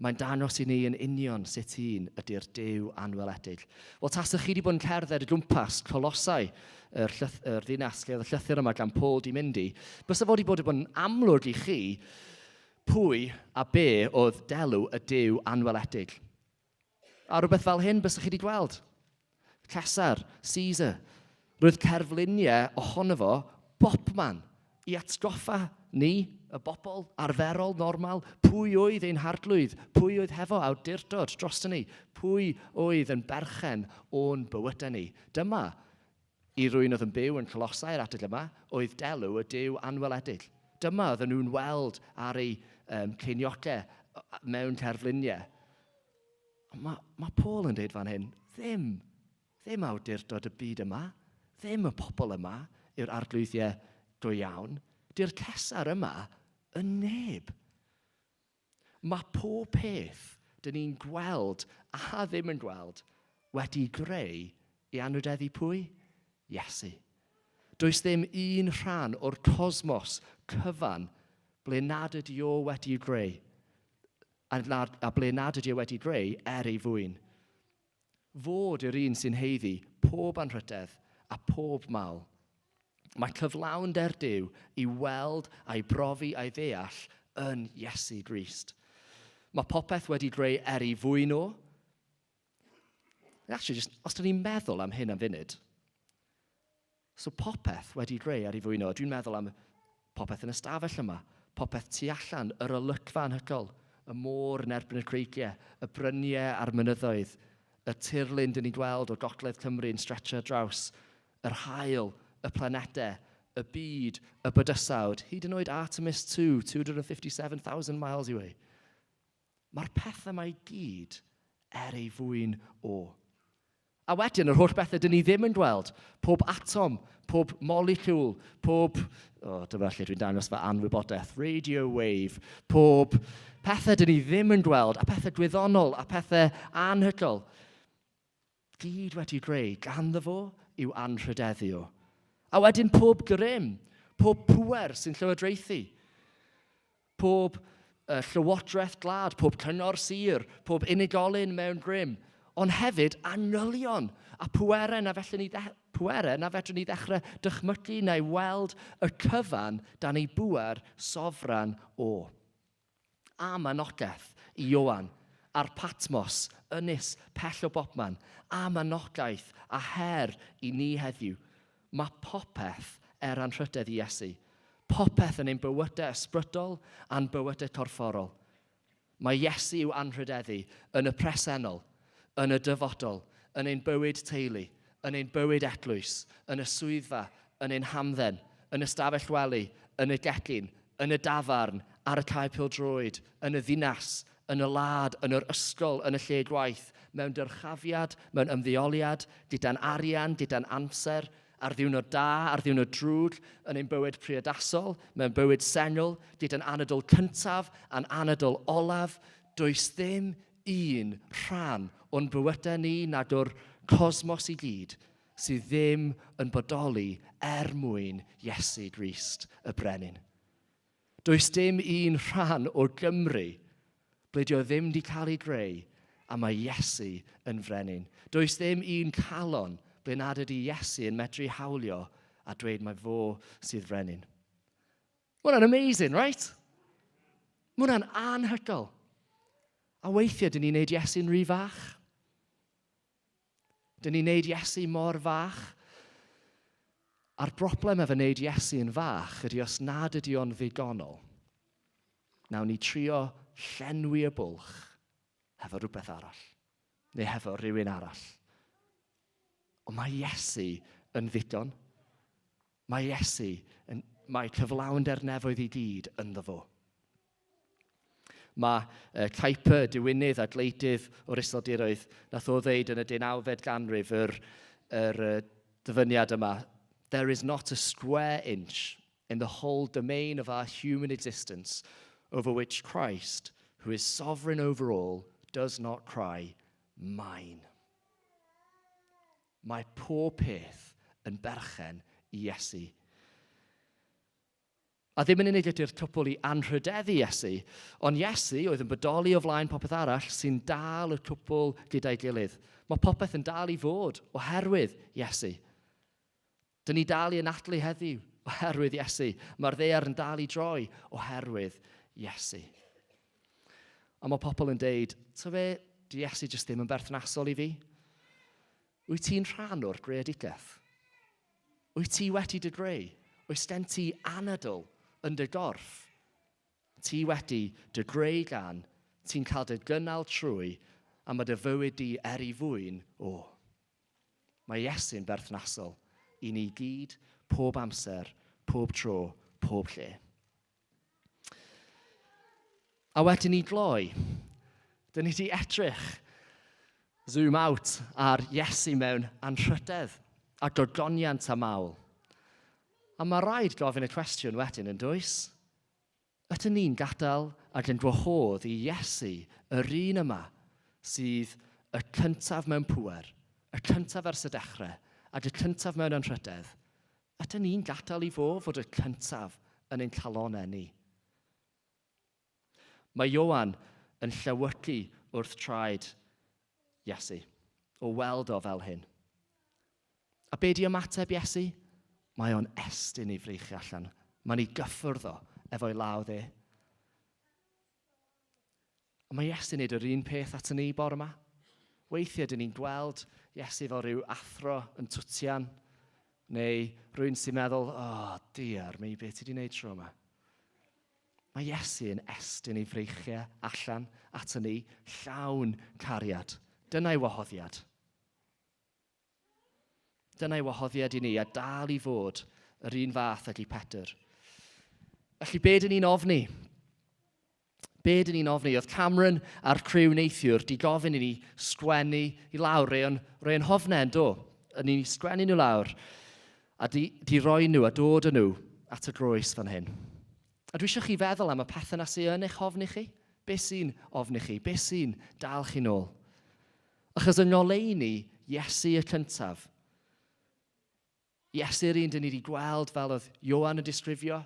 Mae'n dangos i ni yn union sut un ydy'r Duw anweledig. Wel, tasech chi wedi bod yn cerdded o gwmpas Colosau, yr, llyth, yr ddinas lle oedd y llythyr yma gan Paul di mynd i, bysa fo wedi bod yn amlwg i chi Pwy a be oedd delw y Duw anweledig? A rhywbeth fel hyn bysach chi wedi gweld. Cesar, Caesar. Roedd cerfluniau ohono fo bobman i atgoffa ni, y bobl arferol, normal, pwy oedd ein harglwydd, pwy oedd hefo awdurdod drosto ni, pwy oedd yn berchen o'n bywydau ni. Dyma I rywun oedd yn byw yn Colosau yr adeg yma, oedd delw y Duw anweledig. Dyma oedden nhw'n weld ar eu um, ceiniogau mewn cerfluniau. Ond mae, mae Paul yn dweud fan hyn, ddim, ddim awdurdod y byd yma, ddim y pobl yma yw'r arglwyddiau go iawn. Di'r Cesar yma yn neb. Mae pob peth dyn ni'n gweld a ddim yn gweld wedi greu i anrhydeddu pwy? Iesu. Does ddim un rhan o'r cosmos cyfan ble nad ydy o wedi greu, a, nad, a ble nad ydy o wedi greu er ei fwyn. Fod yw'r un sy'n haeddu pob anrhydedd a pob mawl. Mae cyflawnder Duw i weld a'i brofi a'i ddeall yn Iesu Grist. Mae popeth wedi greu er ei fwyn o. Actually, just, os dyn ni'n meddwl am hyn am funud, So popeth wedi greu ar ei fwyn o. Dwi'n meddwl am popeth yn y stafell yma, popeth tu allan, yr olygfa anhygoel, y môr yn erbyn y creigiau, y bryniau a'r mynyddoedd, y tirlun dyn ni'n gweld o gogledd Cymru yn stretcho draws, yr haul, y planedau, y byd, y bydysawd, hyd yn oed Artemis 2, 257,000 miles away. Mae'r pethau yma i gyd er ei fwyn o. A wedyn, yr holl bethau dyn ni ddim yn gweld, pob atom, pob molecule, pob... O, oh, dyma lle dwi'n dangos fy anwybodaeth. Radio wave, pob pethau dyn ni ddim yn gweld, a pethau gwyddonol, a pethau anhygoel. Gyd wedi greu ganddo fo i'w anrhydeddu o. A wedyn pob grym, pob pŵer sy'n llywodraethu, pob llywodraeth gwlad, pob cyngor sir, pob unigolyn mewn grym, ond hefyd angylion a pwerau na felly ni pwerau na fedrwn ni ddechrau dychmygu neu weld y cyfan dan ei bŵer sofran o. Am anogaeth i Ioan ar Patmos, ynys pell o bobman, am anogaeth a her i ni heddiw. Mae popeth er anrhydedd i Iesu. Popeth yn ein bywydau ysbrydol a'n bywydau corfforol. Mae Iesu i'w anrhydeddu yn y presennol, yn y dyfodol, yn ein bywyd teulu, yn ein bywyd eglwys, yn y swyddfa, yn ein hamdden, yn y stafell wely, yn y gegin, yn y dafarn, ar y cae pêl-droed, yn y ddinas, yn y wlad, yn yr ysgol, yn y lle gwaith, mewn dyrchafiad, mewn ymddeoliad, gyda'n arian, gyda'n amser, ar ddiwrnod da, ar ddiwrnod drwg, yn ein bywyd priodasol, mewn bywyd sengl, gyda'n anadl cyntaf a'n anadl olaf, does ddim un rhan o'n bywydau ni nag o'r cosmos i gyd sydd ddim yn bodoli er mwyn Iesu Grist y Brenin. Does dim un rhan o Gymru ble dio ddim di cael ei greu a mae Iesu yn frenin. Does ddim un calon ble nad ydy Iesu yn medru hawlio a dweud mae fo sydd frenin. Mae hwnna'n amazing, right? Mae hwnna'n anhygoel. A weithiau, dyn ni'n neud Iesu'n rhy fach. Dyn ni'n neud Iesu mor fach. A'r broblem efo neud Iesu yn fach ydy os nad ydy o'n ddigonol, nawn ni trio llenwi y bwlch hefo rhywbeth arall, neu hefo rhywun arall. Ond mae Iesu yn ddigon. Mae Iesu, yn, mae cyflawnder nefoedd i gyd ynddo fo. Mae uh, Kuyper, diwinydd a gwleidydd o'r Iseldiroedd, nath o ddeud yn y 19fed ganrif yr, yr uh, dyfyniad yma, There is not a square inch in the whole domain of our human existence over which Christ, who is sovereign over all, does not cry, mine. Mae pob peth yn berchen i Iesu. A ddim yn unig ydy'r cwpl i anrhydeddu Iesu, ond Iesu oedd yn bodoli o flaen popeth arall sy'n dal y cwpl gyda'i gilydd. Mae popeth yn dal i fod oherwydd Iesu. Dyn ni dal i anadlu heddiw oherwydd Iesu. Mae'r ddaear yn dal i droi oherwydd Iesu. A mae pobl yn deud, ta fe, di Iesu jyst ddim yn berthnasol i fi. Wyt ti'n rhan o'r greadigaeth? Wyt ti wedi dy greu? Oes gen ti anadl yn dy gorff? Ti wedi dy greu gan, ti'n cael dy gynnal trwy, a mae dy fywyd di er i fwyn o. Mae Iesu'n berthnasol i ni gyd, pob amser, pob tro, pob lle. A wedyn ni gloi, dyn ni wedi edrych, zoom out, ar Iesu mewn anrhydedd a gogoniant a mawl. A mae rhaid gofyn y cwestiwn wedyn yn does? Ydyn ni'n gadael ac yn gwahodd i Iesu yr un yma sydd y cyntaf mewn pŵer, y cyntaf ers y dechrau, ac y cyntaf mewn anrhydedd, Ydyn ni'n gadael i fo fod y cyntaf yn ein calonnau ni? Mae Ioan yn llewygu wrth traed Iesu, o weld o fel hyn. A be di ymateb Iesu? Mae o'n estyn ei freichiau allan. Mae'n ei gyffwrdd o efo'i law dde. Ond mae Iesu'n neud yr un peth at ni bore yma. Weithiau dyn ni'n gweld Iesu fel rhyw athro yn twtian, neu rhywun sy'n meddwl, oh diar, mi beth ti wedi gwneud tro yma. Mae Iesu yn estyn ei freichiau allan at ni, llawn cariad. Dyna'i wahoddiad. Dyna'i wahoddiad i ni, a dal i fod yr un fath ag i Pedr. Felly, be dyn ni'n ofni? Be dyn ni'n ofni? Oedd Cameron a'r criw neithiwr di gofyn i ni sgwennu i lawr rei o'n, rei o'n hofnau yn do. Yn ni sgwennu nhw lawr a di, di roi nhw a dod â nhw at y groes fan hyn. A dwi eisiau chi feddwl am y pethau na sy'n yn eich ofni chi. Be sy'n ofni chi? Be sy'n dal chi nôl? Achos yng ngoleuni Iesu y cyntaf, Iesu'r un dyn ni wedi gweld fel oedd Ioan yn disgrifio,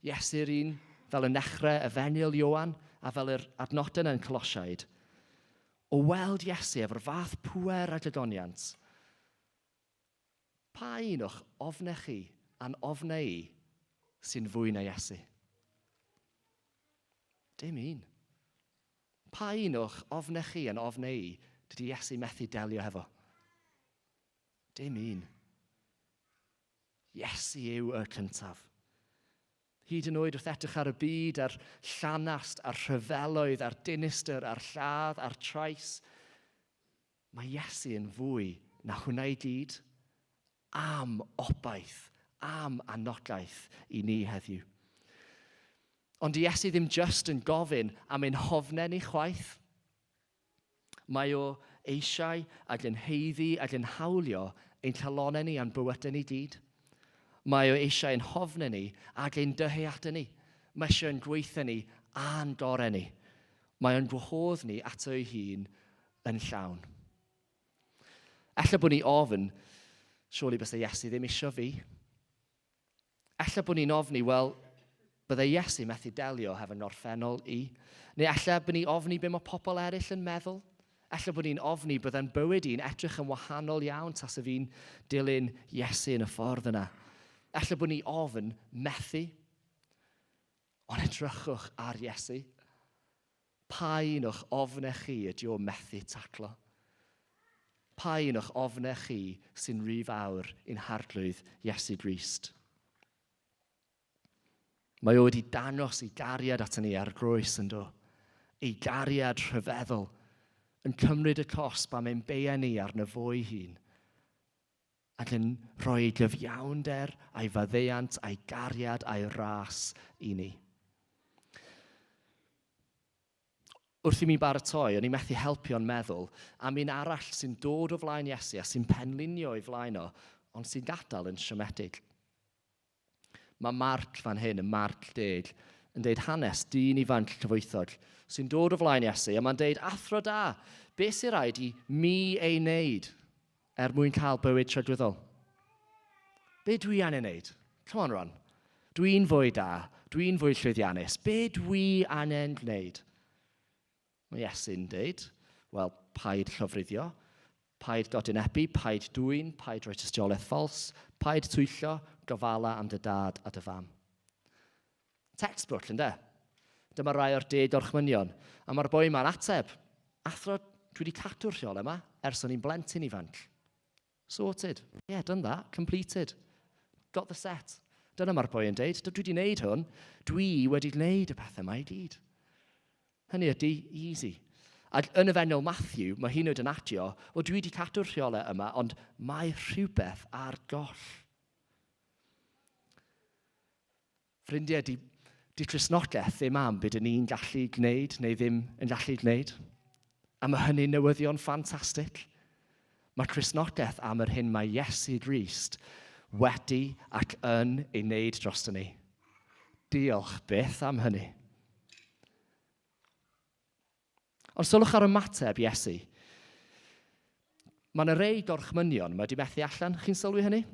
Iesu'r un fel yn nechrau efengyl Ioan a fel yr adnodau yna yn Colosiaid, o weld Iesu efo'r fath pŵer a gogoniant, pa un o'ch ofnau chi a'n ofnau i sy'n fwy na Iesu? Dim un. Pa un o'ch ofnau chi a'n ofnau i dydy Iesu methu delio hefo? Dim un. Iesu yw y cyntaf. Hyd yn oed wrth edrych ar y byd, a'r llanast, a'r rhyfeloedd, a'r dinistr, a'r lladd, a'r trais. Mae Iesu yn fwy na hwnna i gyd. Am obaith, am anogaeth i ni heddiw. Ond Iesu ddim jyst yn gofyn am ein hofnau ni chwaith. Mae o eisiau ac yn haeddu ac yn hawlio ein calonnau ni a'n bywydau ni gyd. Mae o eisiau ein hofnau ni ac ein dyheadau ni. Mae eisiau ein gweithiau ni a'n gorau ni. Mae o'n gwahodd ni ato ei hun yn llawn. Ella bod ni ofn, surely bysa Iesu ddim isio fi. Ella bod ni'n ofni, wel, bydde Iesu methu delio hefo ngorffennol i. Neu ella bod ni ofni be mae pobl eraill yn meddwl. Ella bod ni'n ofni bydde'n bywyd i'n edrych yn wahanol iawn tase fi'n dilyn Iesu yn y ffordd yna. Ella bod ni ofn methu. Ond edrychwch ar Iesu. Pa un o'ch ofnau chi ydy o methu taclo? Pa un o'ch ofnau chi sy'n rhy fawr i'n Harglwydd Iesu Grist? Mae o wedi dangos ei gariad aton ni ar y groes, yn do? Ei gariad rhyfeddol, yn cymryd y cosb am ein beiau ni arno fo'i hun, ac yn rhoi ei gyfiawnder a'i faddeuant a'i gariad a'i ras i ni. Wrth i mi baratoi, o'n i methu helpio'n meddwl am un arall sy'n dod o flaen Iesu a sy'n penlinio o'i flaen o, ond sy'n gadael yn siomedig. Mae Marc fan hyn, yn Marc 10, yn deud hanes dyn ifanc cyfoethog sy'n dod o flaen Iesu a mae'n deud, Athro da, beth sy'n rhaid i mi ei wneud er mwyn cael bywyd tragwyddol? Be dwi angen wneud? Come on, Ron. Dwi'n fwy da, dwi'n fwy llwyddiannus. Be dwi angen gwneud? Mae Iesu'n deud, wel, paid llofruddio, paid godinebu, paid dwyn, paid rhoi tystiolaeth ffals, paid twyllo, gofala am dy dad a dy fam. Textbook, ynde? Dyma rai o'r deg orchmynion. A mae'r boi yma'n ateb, athro, dwi wedi cadw'r rheolau yma ers o'n i'n blentyn ifanc. Sorted. Yeah, done that. Completed. Got the set. Dyna mae'r boi yn deud, dwi wedi gwneud hwn, dwi wedi gwneud y pethau yma i gyd. Hynny ydy, easy. Ac yn Efengyl Matthew, mae hi'n oed yn adio, wel dwi wedi cadw'r rheolau yma, ond mae rhywbeth ar goll. Ffrindiau, di, di Cristnogaeth ddim am beth ni'n gallu gwneud neu ddim yn gallu gwneud. A mae hynny'n newyddion ffantastig. Mae Cristnogaeth am yr hyn mae Iesu Grist wedi ac yn ei wneud drosto ni. Diolch byth am hynny. Ond sylwch ar ymateb Iesu. Mae yna rei gorchmynion mae wedi methu allan. Chi'n sylwi hynny?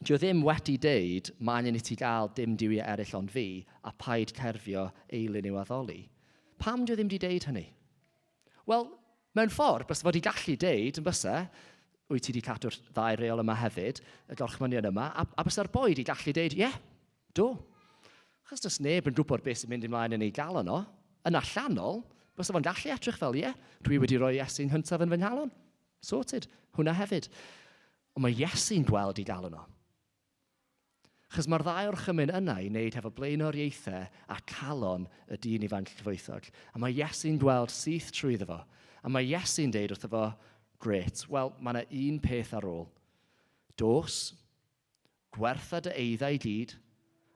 Dio ddim wedi deud, mae angen i ti gael dim duwiau eraill ond fi, a paid cerfio eilun i'w addoli. Pam dio ddim wedi deud hynny? Wel, mewn ffordd, bysa fo wedi gallu deud, yn bysa, wyt ti wedi cadw'r ddau reol yma hefyd, y gorchmynion yma, a, a bysa'r boi wedi gallu deud, ie, yeah, do. Achos does neb yn gwybod beth sy'n mynd ymlaen yn ei galon o. Yn allanol, bysa fo'n gallu edrych fel, ie, yeah, dwi wedi rhoi Iesu'n hyntaf yn fy nghalon. Sorted. Hwna hefyd. Ond mae Iesu'n gweld ei galon o. Achos mae'r ddau orchymyn yna i wneud hefo blaenoriaethau a calon y dyn ifanc cyfoethog. A mae Iesu'n gweld syth trwyddo fo. A mae Iesu'n deud wrtho fo, grêt, wel, mae yna un peth ar ôl. Dos, gwertha dy eidda i gyd,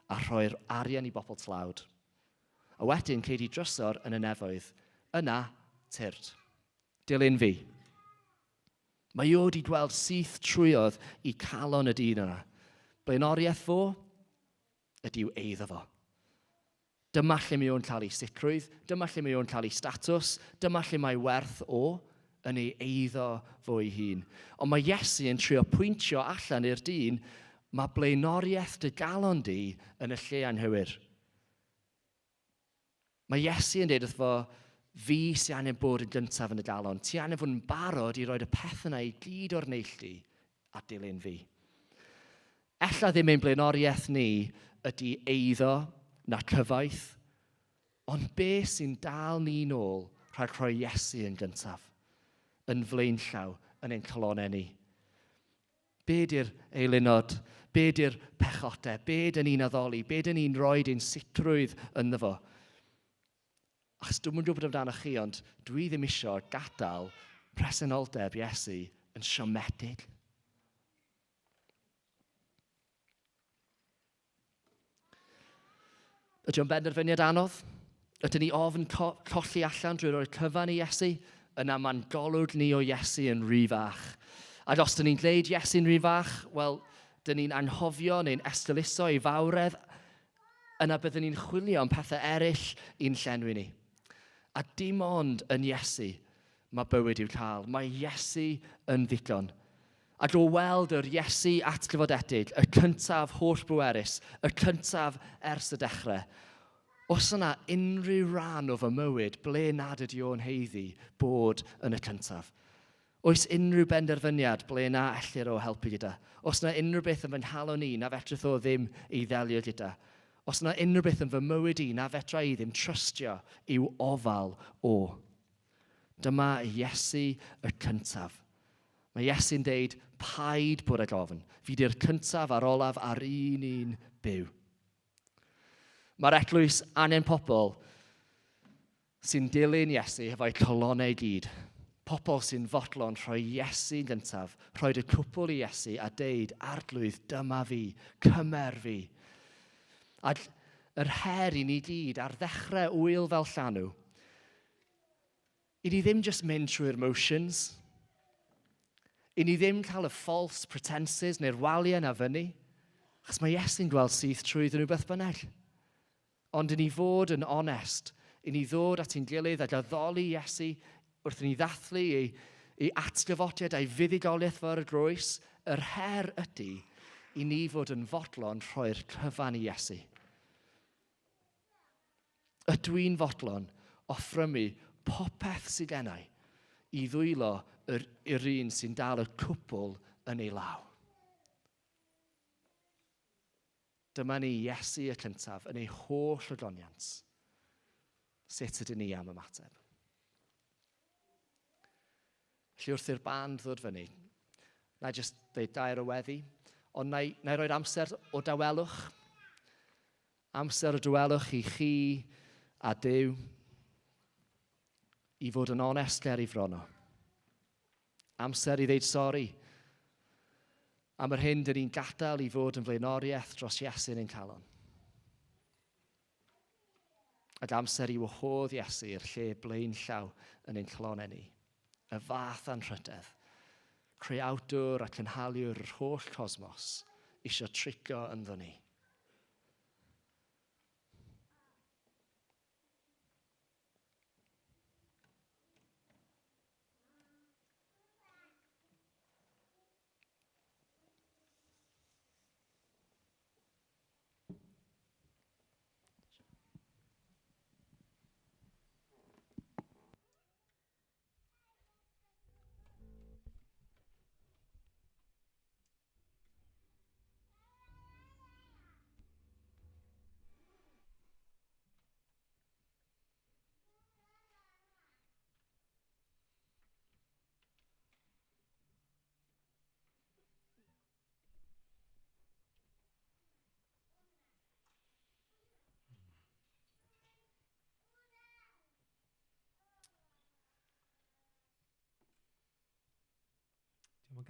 a rhoi'r arian i bobl tlawd. A wedyn cei di drysor yn y nefoedd. Yna, tyrd. Dilyn fi. Mae o wedi gweld syth trwyodd i calon y dyn yna. Blaenoriaeth fo ydyw eiddo fo. Dyma lle mae o'n cael ei sicrwydd, dyma lle mae o'n cael ei statws, dyma lle mae werth o yn ei eiddo fo ei hun. Ond mae Iesu yn trio pwyntio allan i'r dyn, mae blaenoriaeth dy galon di yn y lle anghywir. Mae Iesu yn dweud wrtho fo, fi sy'n angen bod yn gyntaf yn y galon. Ti angen fod yn barod i roed y peth yna i gyd o'r neilltu a dilyn fi. Ella ddim ein blaenoriaeth ni ydy eiddo na cyfaith, ond be sy'n dal ni nôl rhag rhoi Iesu yn gyntaf, yn flaenllaw yn ein calonnau ni? Be di'r eilunod? Be di'r pechodau? Be dyn ni'n addoli? Be dyn ni'n rhoi ein sicrwydd ynddo fo? Achos dwi'm yn gwybod amdanoch chi, ond dwi ddim isio gadael presenoldeb Iesu yn siomedig? Ydy o'n benderfyniad anodd? Ydyn ni ofn co colli allan drwy roi'r cyfan i Iesu? Yna mae'n golwg ni o Iesu yn rhy fach. Ac os dyn ni'n gwneud Iesu'n rhy fach, wel, dyn ni'n anghofio neu'n esgeuluso ei fawredd, yna byddwn ni'n chwilio am pethau eraill i'n llenwi ni. A dim ond yn Iesu mae bywyd i'w cael. Mae Iesu yn ddigon. Ac o weld yr Iesu atgyfodedig, y cyntaf holl bwerus, y cyntaf ers y dechrau, os yna unrhyw ran o fy mywyd ble nad ydy o'n haeddu bod yn y cyntaf? Oes unrhyw benderfyniad ble na ellir o helpu gyda? Os yna unrhyw beth yn fy nghalon i na fedrith o ddim ei ddelio gyda? Os yna unrhyw beth yn fy mywyd i na fedra i ddim trystio i'w ofal o? Dyma Iesu y cyntaf. Mae Iesu'n deud, paid bod ag ofn. Fi di'r cyntaf a'r olaf a'r un un byw. Mae'r eglwys angen pobl sy'n dilyn Iesu hefo'u calonnau i gyd. Pobl sy'n fodlon rhoi Iesu'n gyntaf, rhoi y cwpl i Iesu a deud, Arglwydd, dyma fi, cymer fi. A yr her i ni gyd ar ddechrau wyl fel llanw, i ni ddim just mynd trwy'r motions, i ni ddim cael y false pretenses neu'r waliau na fyny, achos mae Iesu'n gweld syth trwyddyn nhw beth bynnag. Ond i ni fod yn onest, i ni ddod at ein gilydd ac addoli Iesu wrth i ni ddathlu ei, ei atgyfodiad a'i fuddugoliaeth fo ar y groes, yr her ydy i ni fod yn fodlon rhoi'r cyfan i Iesu. Ydw i'n fodlon offrymu popeth sydd gennau i ddwylo yr, yr un sy'n dal y cwbl yn ei law? Dyma ni, Iesu y cyntaf, yn ei holl ogoniant. Sut ydyn ni am ymateb? Felly wrth i'r band ddod fyny, na i jyst dweud gair o weddi, ond na i, na i roi'r amser o dawelwch. Amser o dawelwch i chi a Duw i fod yn onest ger i frono. Amser i ddeud sori am yr hyn dyn ni'n gadael i fod yn flaenoriaeth dros Iesu yn ein calon. Ac amser i wahodd Iesu i'r lle blaenllaw yn ein calonau ni. Y fath anrhydedd. Creawdwr a cynhaliwr yr holl cosmos eisiau trigo ynddo ni.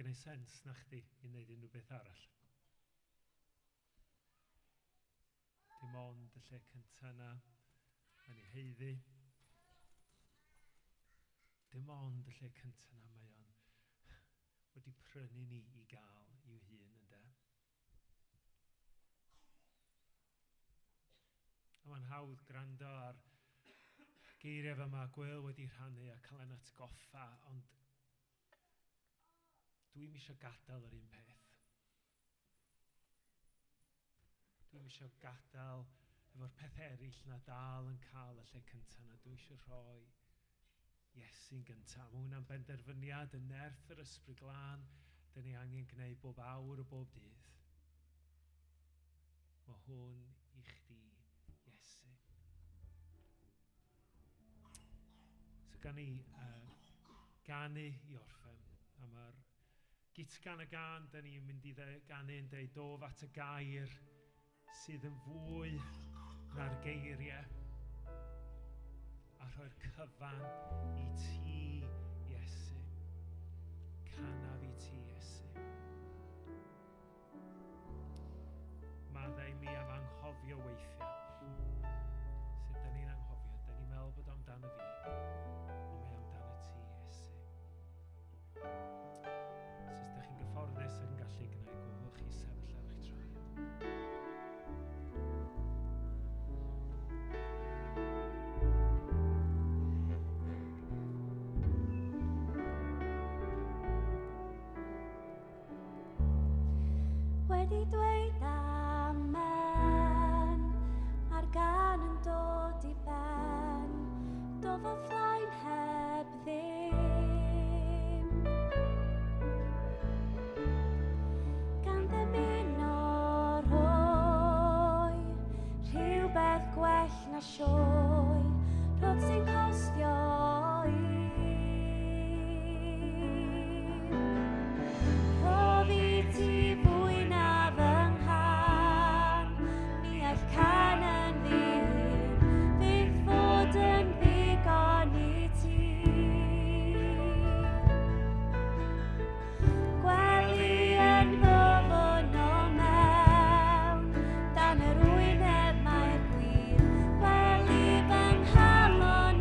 Diolch yn gwneud sens na chdi i wneud unrhyw beth arall. Dim ond y lle cyntaf na, yn ei heiddi. Dim ond y lle cyntaf na mae o'n wedi prynu ni i gael i'w hun, ynde? A mae'n hawdd gwrando ar geiriau fel mae Gwyl wedi rhannu a cael ein atgoffa, ond dwi'n eisiau gadael yr un peth. Dwi'n eisiau gadael efo'r peth eraill na dal yn cael y lle cyntaf na dwi eisiau rhoi Iesu'n gyntaf. Mae hwnna'n benderfyniad yn nerth yr ysbryd glân. Dyn ni angen gwneud bob awr o bob dydd. Mae hwn i chdi, Iesu. So gan ni ganu i orffen. A mae'r gitgan y gan, dyn ni'n mynd i ganu yn deud dof at y gair sydd yn fwy na'r geiriau a rhoi'r cyfan i ti, Iesu. Rhannaf i ti, Iesu. Maddau mi am anghofio weithiau. Sut da ni'n anghofio? Da ni'n meddwl bod amdano fi, ond mae amdano ti, Iesu. So os da chi'n gyfforddus yn gallu gwneud gwahodd chi sefyll ar eich traed. Wedi dweud amen, mae'r gan yn dod i ben, dof o flaen heb ddim. Gan ddymuno rhoi rhywbeth gwell na sioe, rhod sy'n costio un. Rhodd i ti fwy na fy nghân, ni all can yn ddyn, fydd fod yn ddigon i ti. Gwely yn ddofn o mewn, dan yr wyneb mae'r gwir, gwely fy nghalon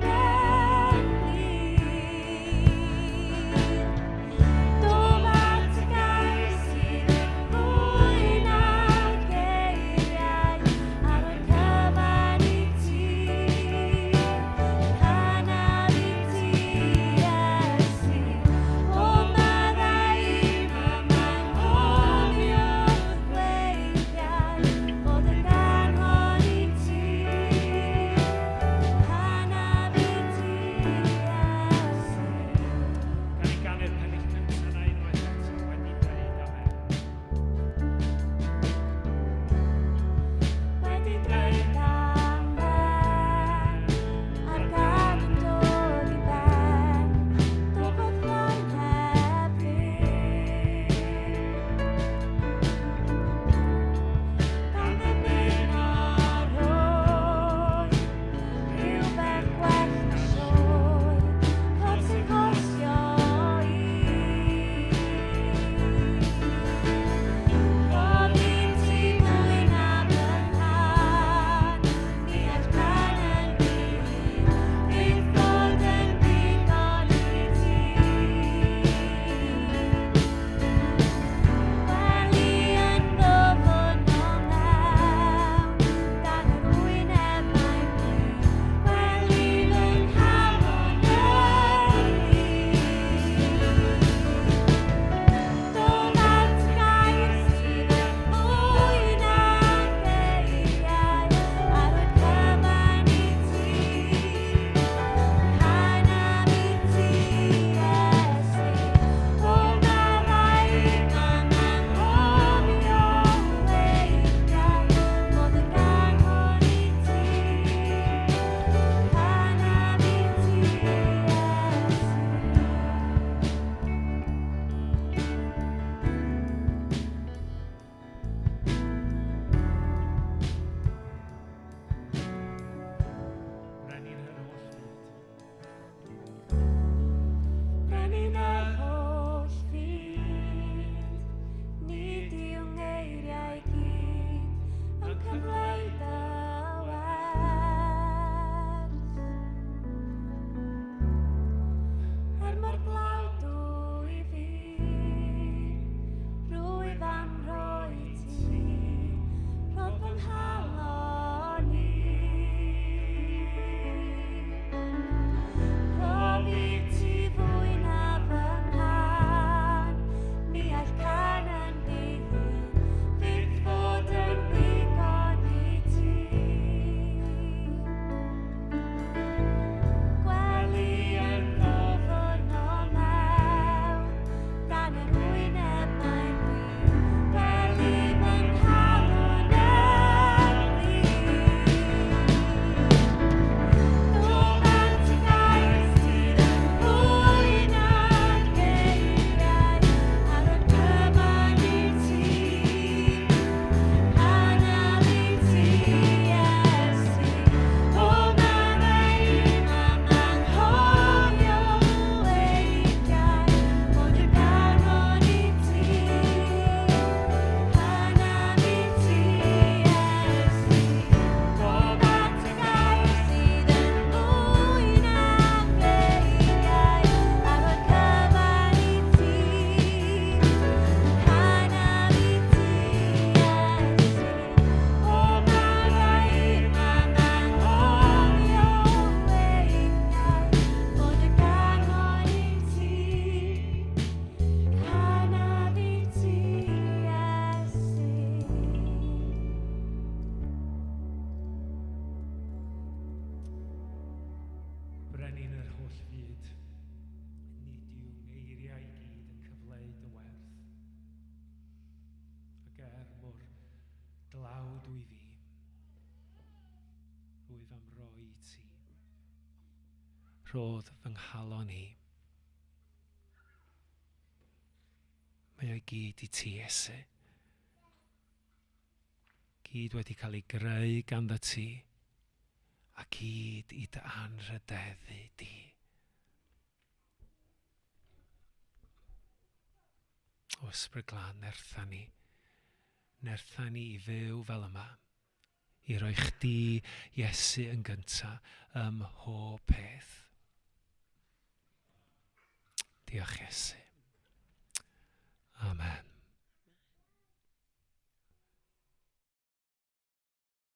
Brenin yr holl fyd, nid yw ngeiriau i gyd yn cyfleu dy werth. Ac er mor dlawd wyf fi, rwyf am roi i ti. Rhodd fy nghalon i. Mae o'i gyd i ti, Iesu. Gyd wedi cael ei greu ganddo ti, a gyd i dy anrhydeddu di. O Ysbryd Glân, nertha ni. Nertha ni i fyw fel yma. I roi chdi, Iesu, yn gynta ym mhob peth. Diolch, Iesu. Amen.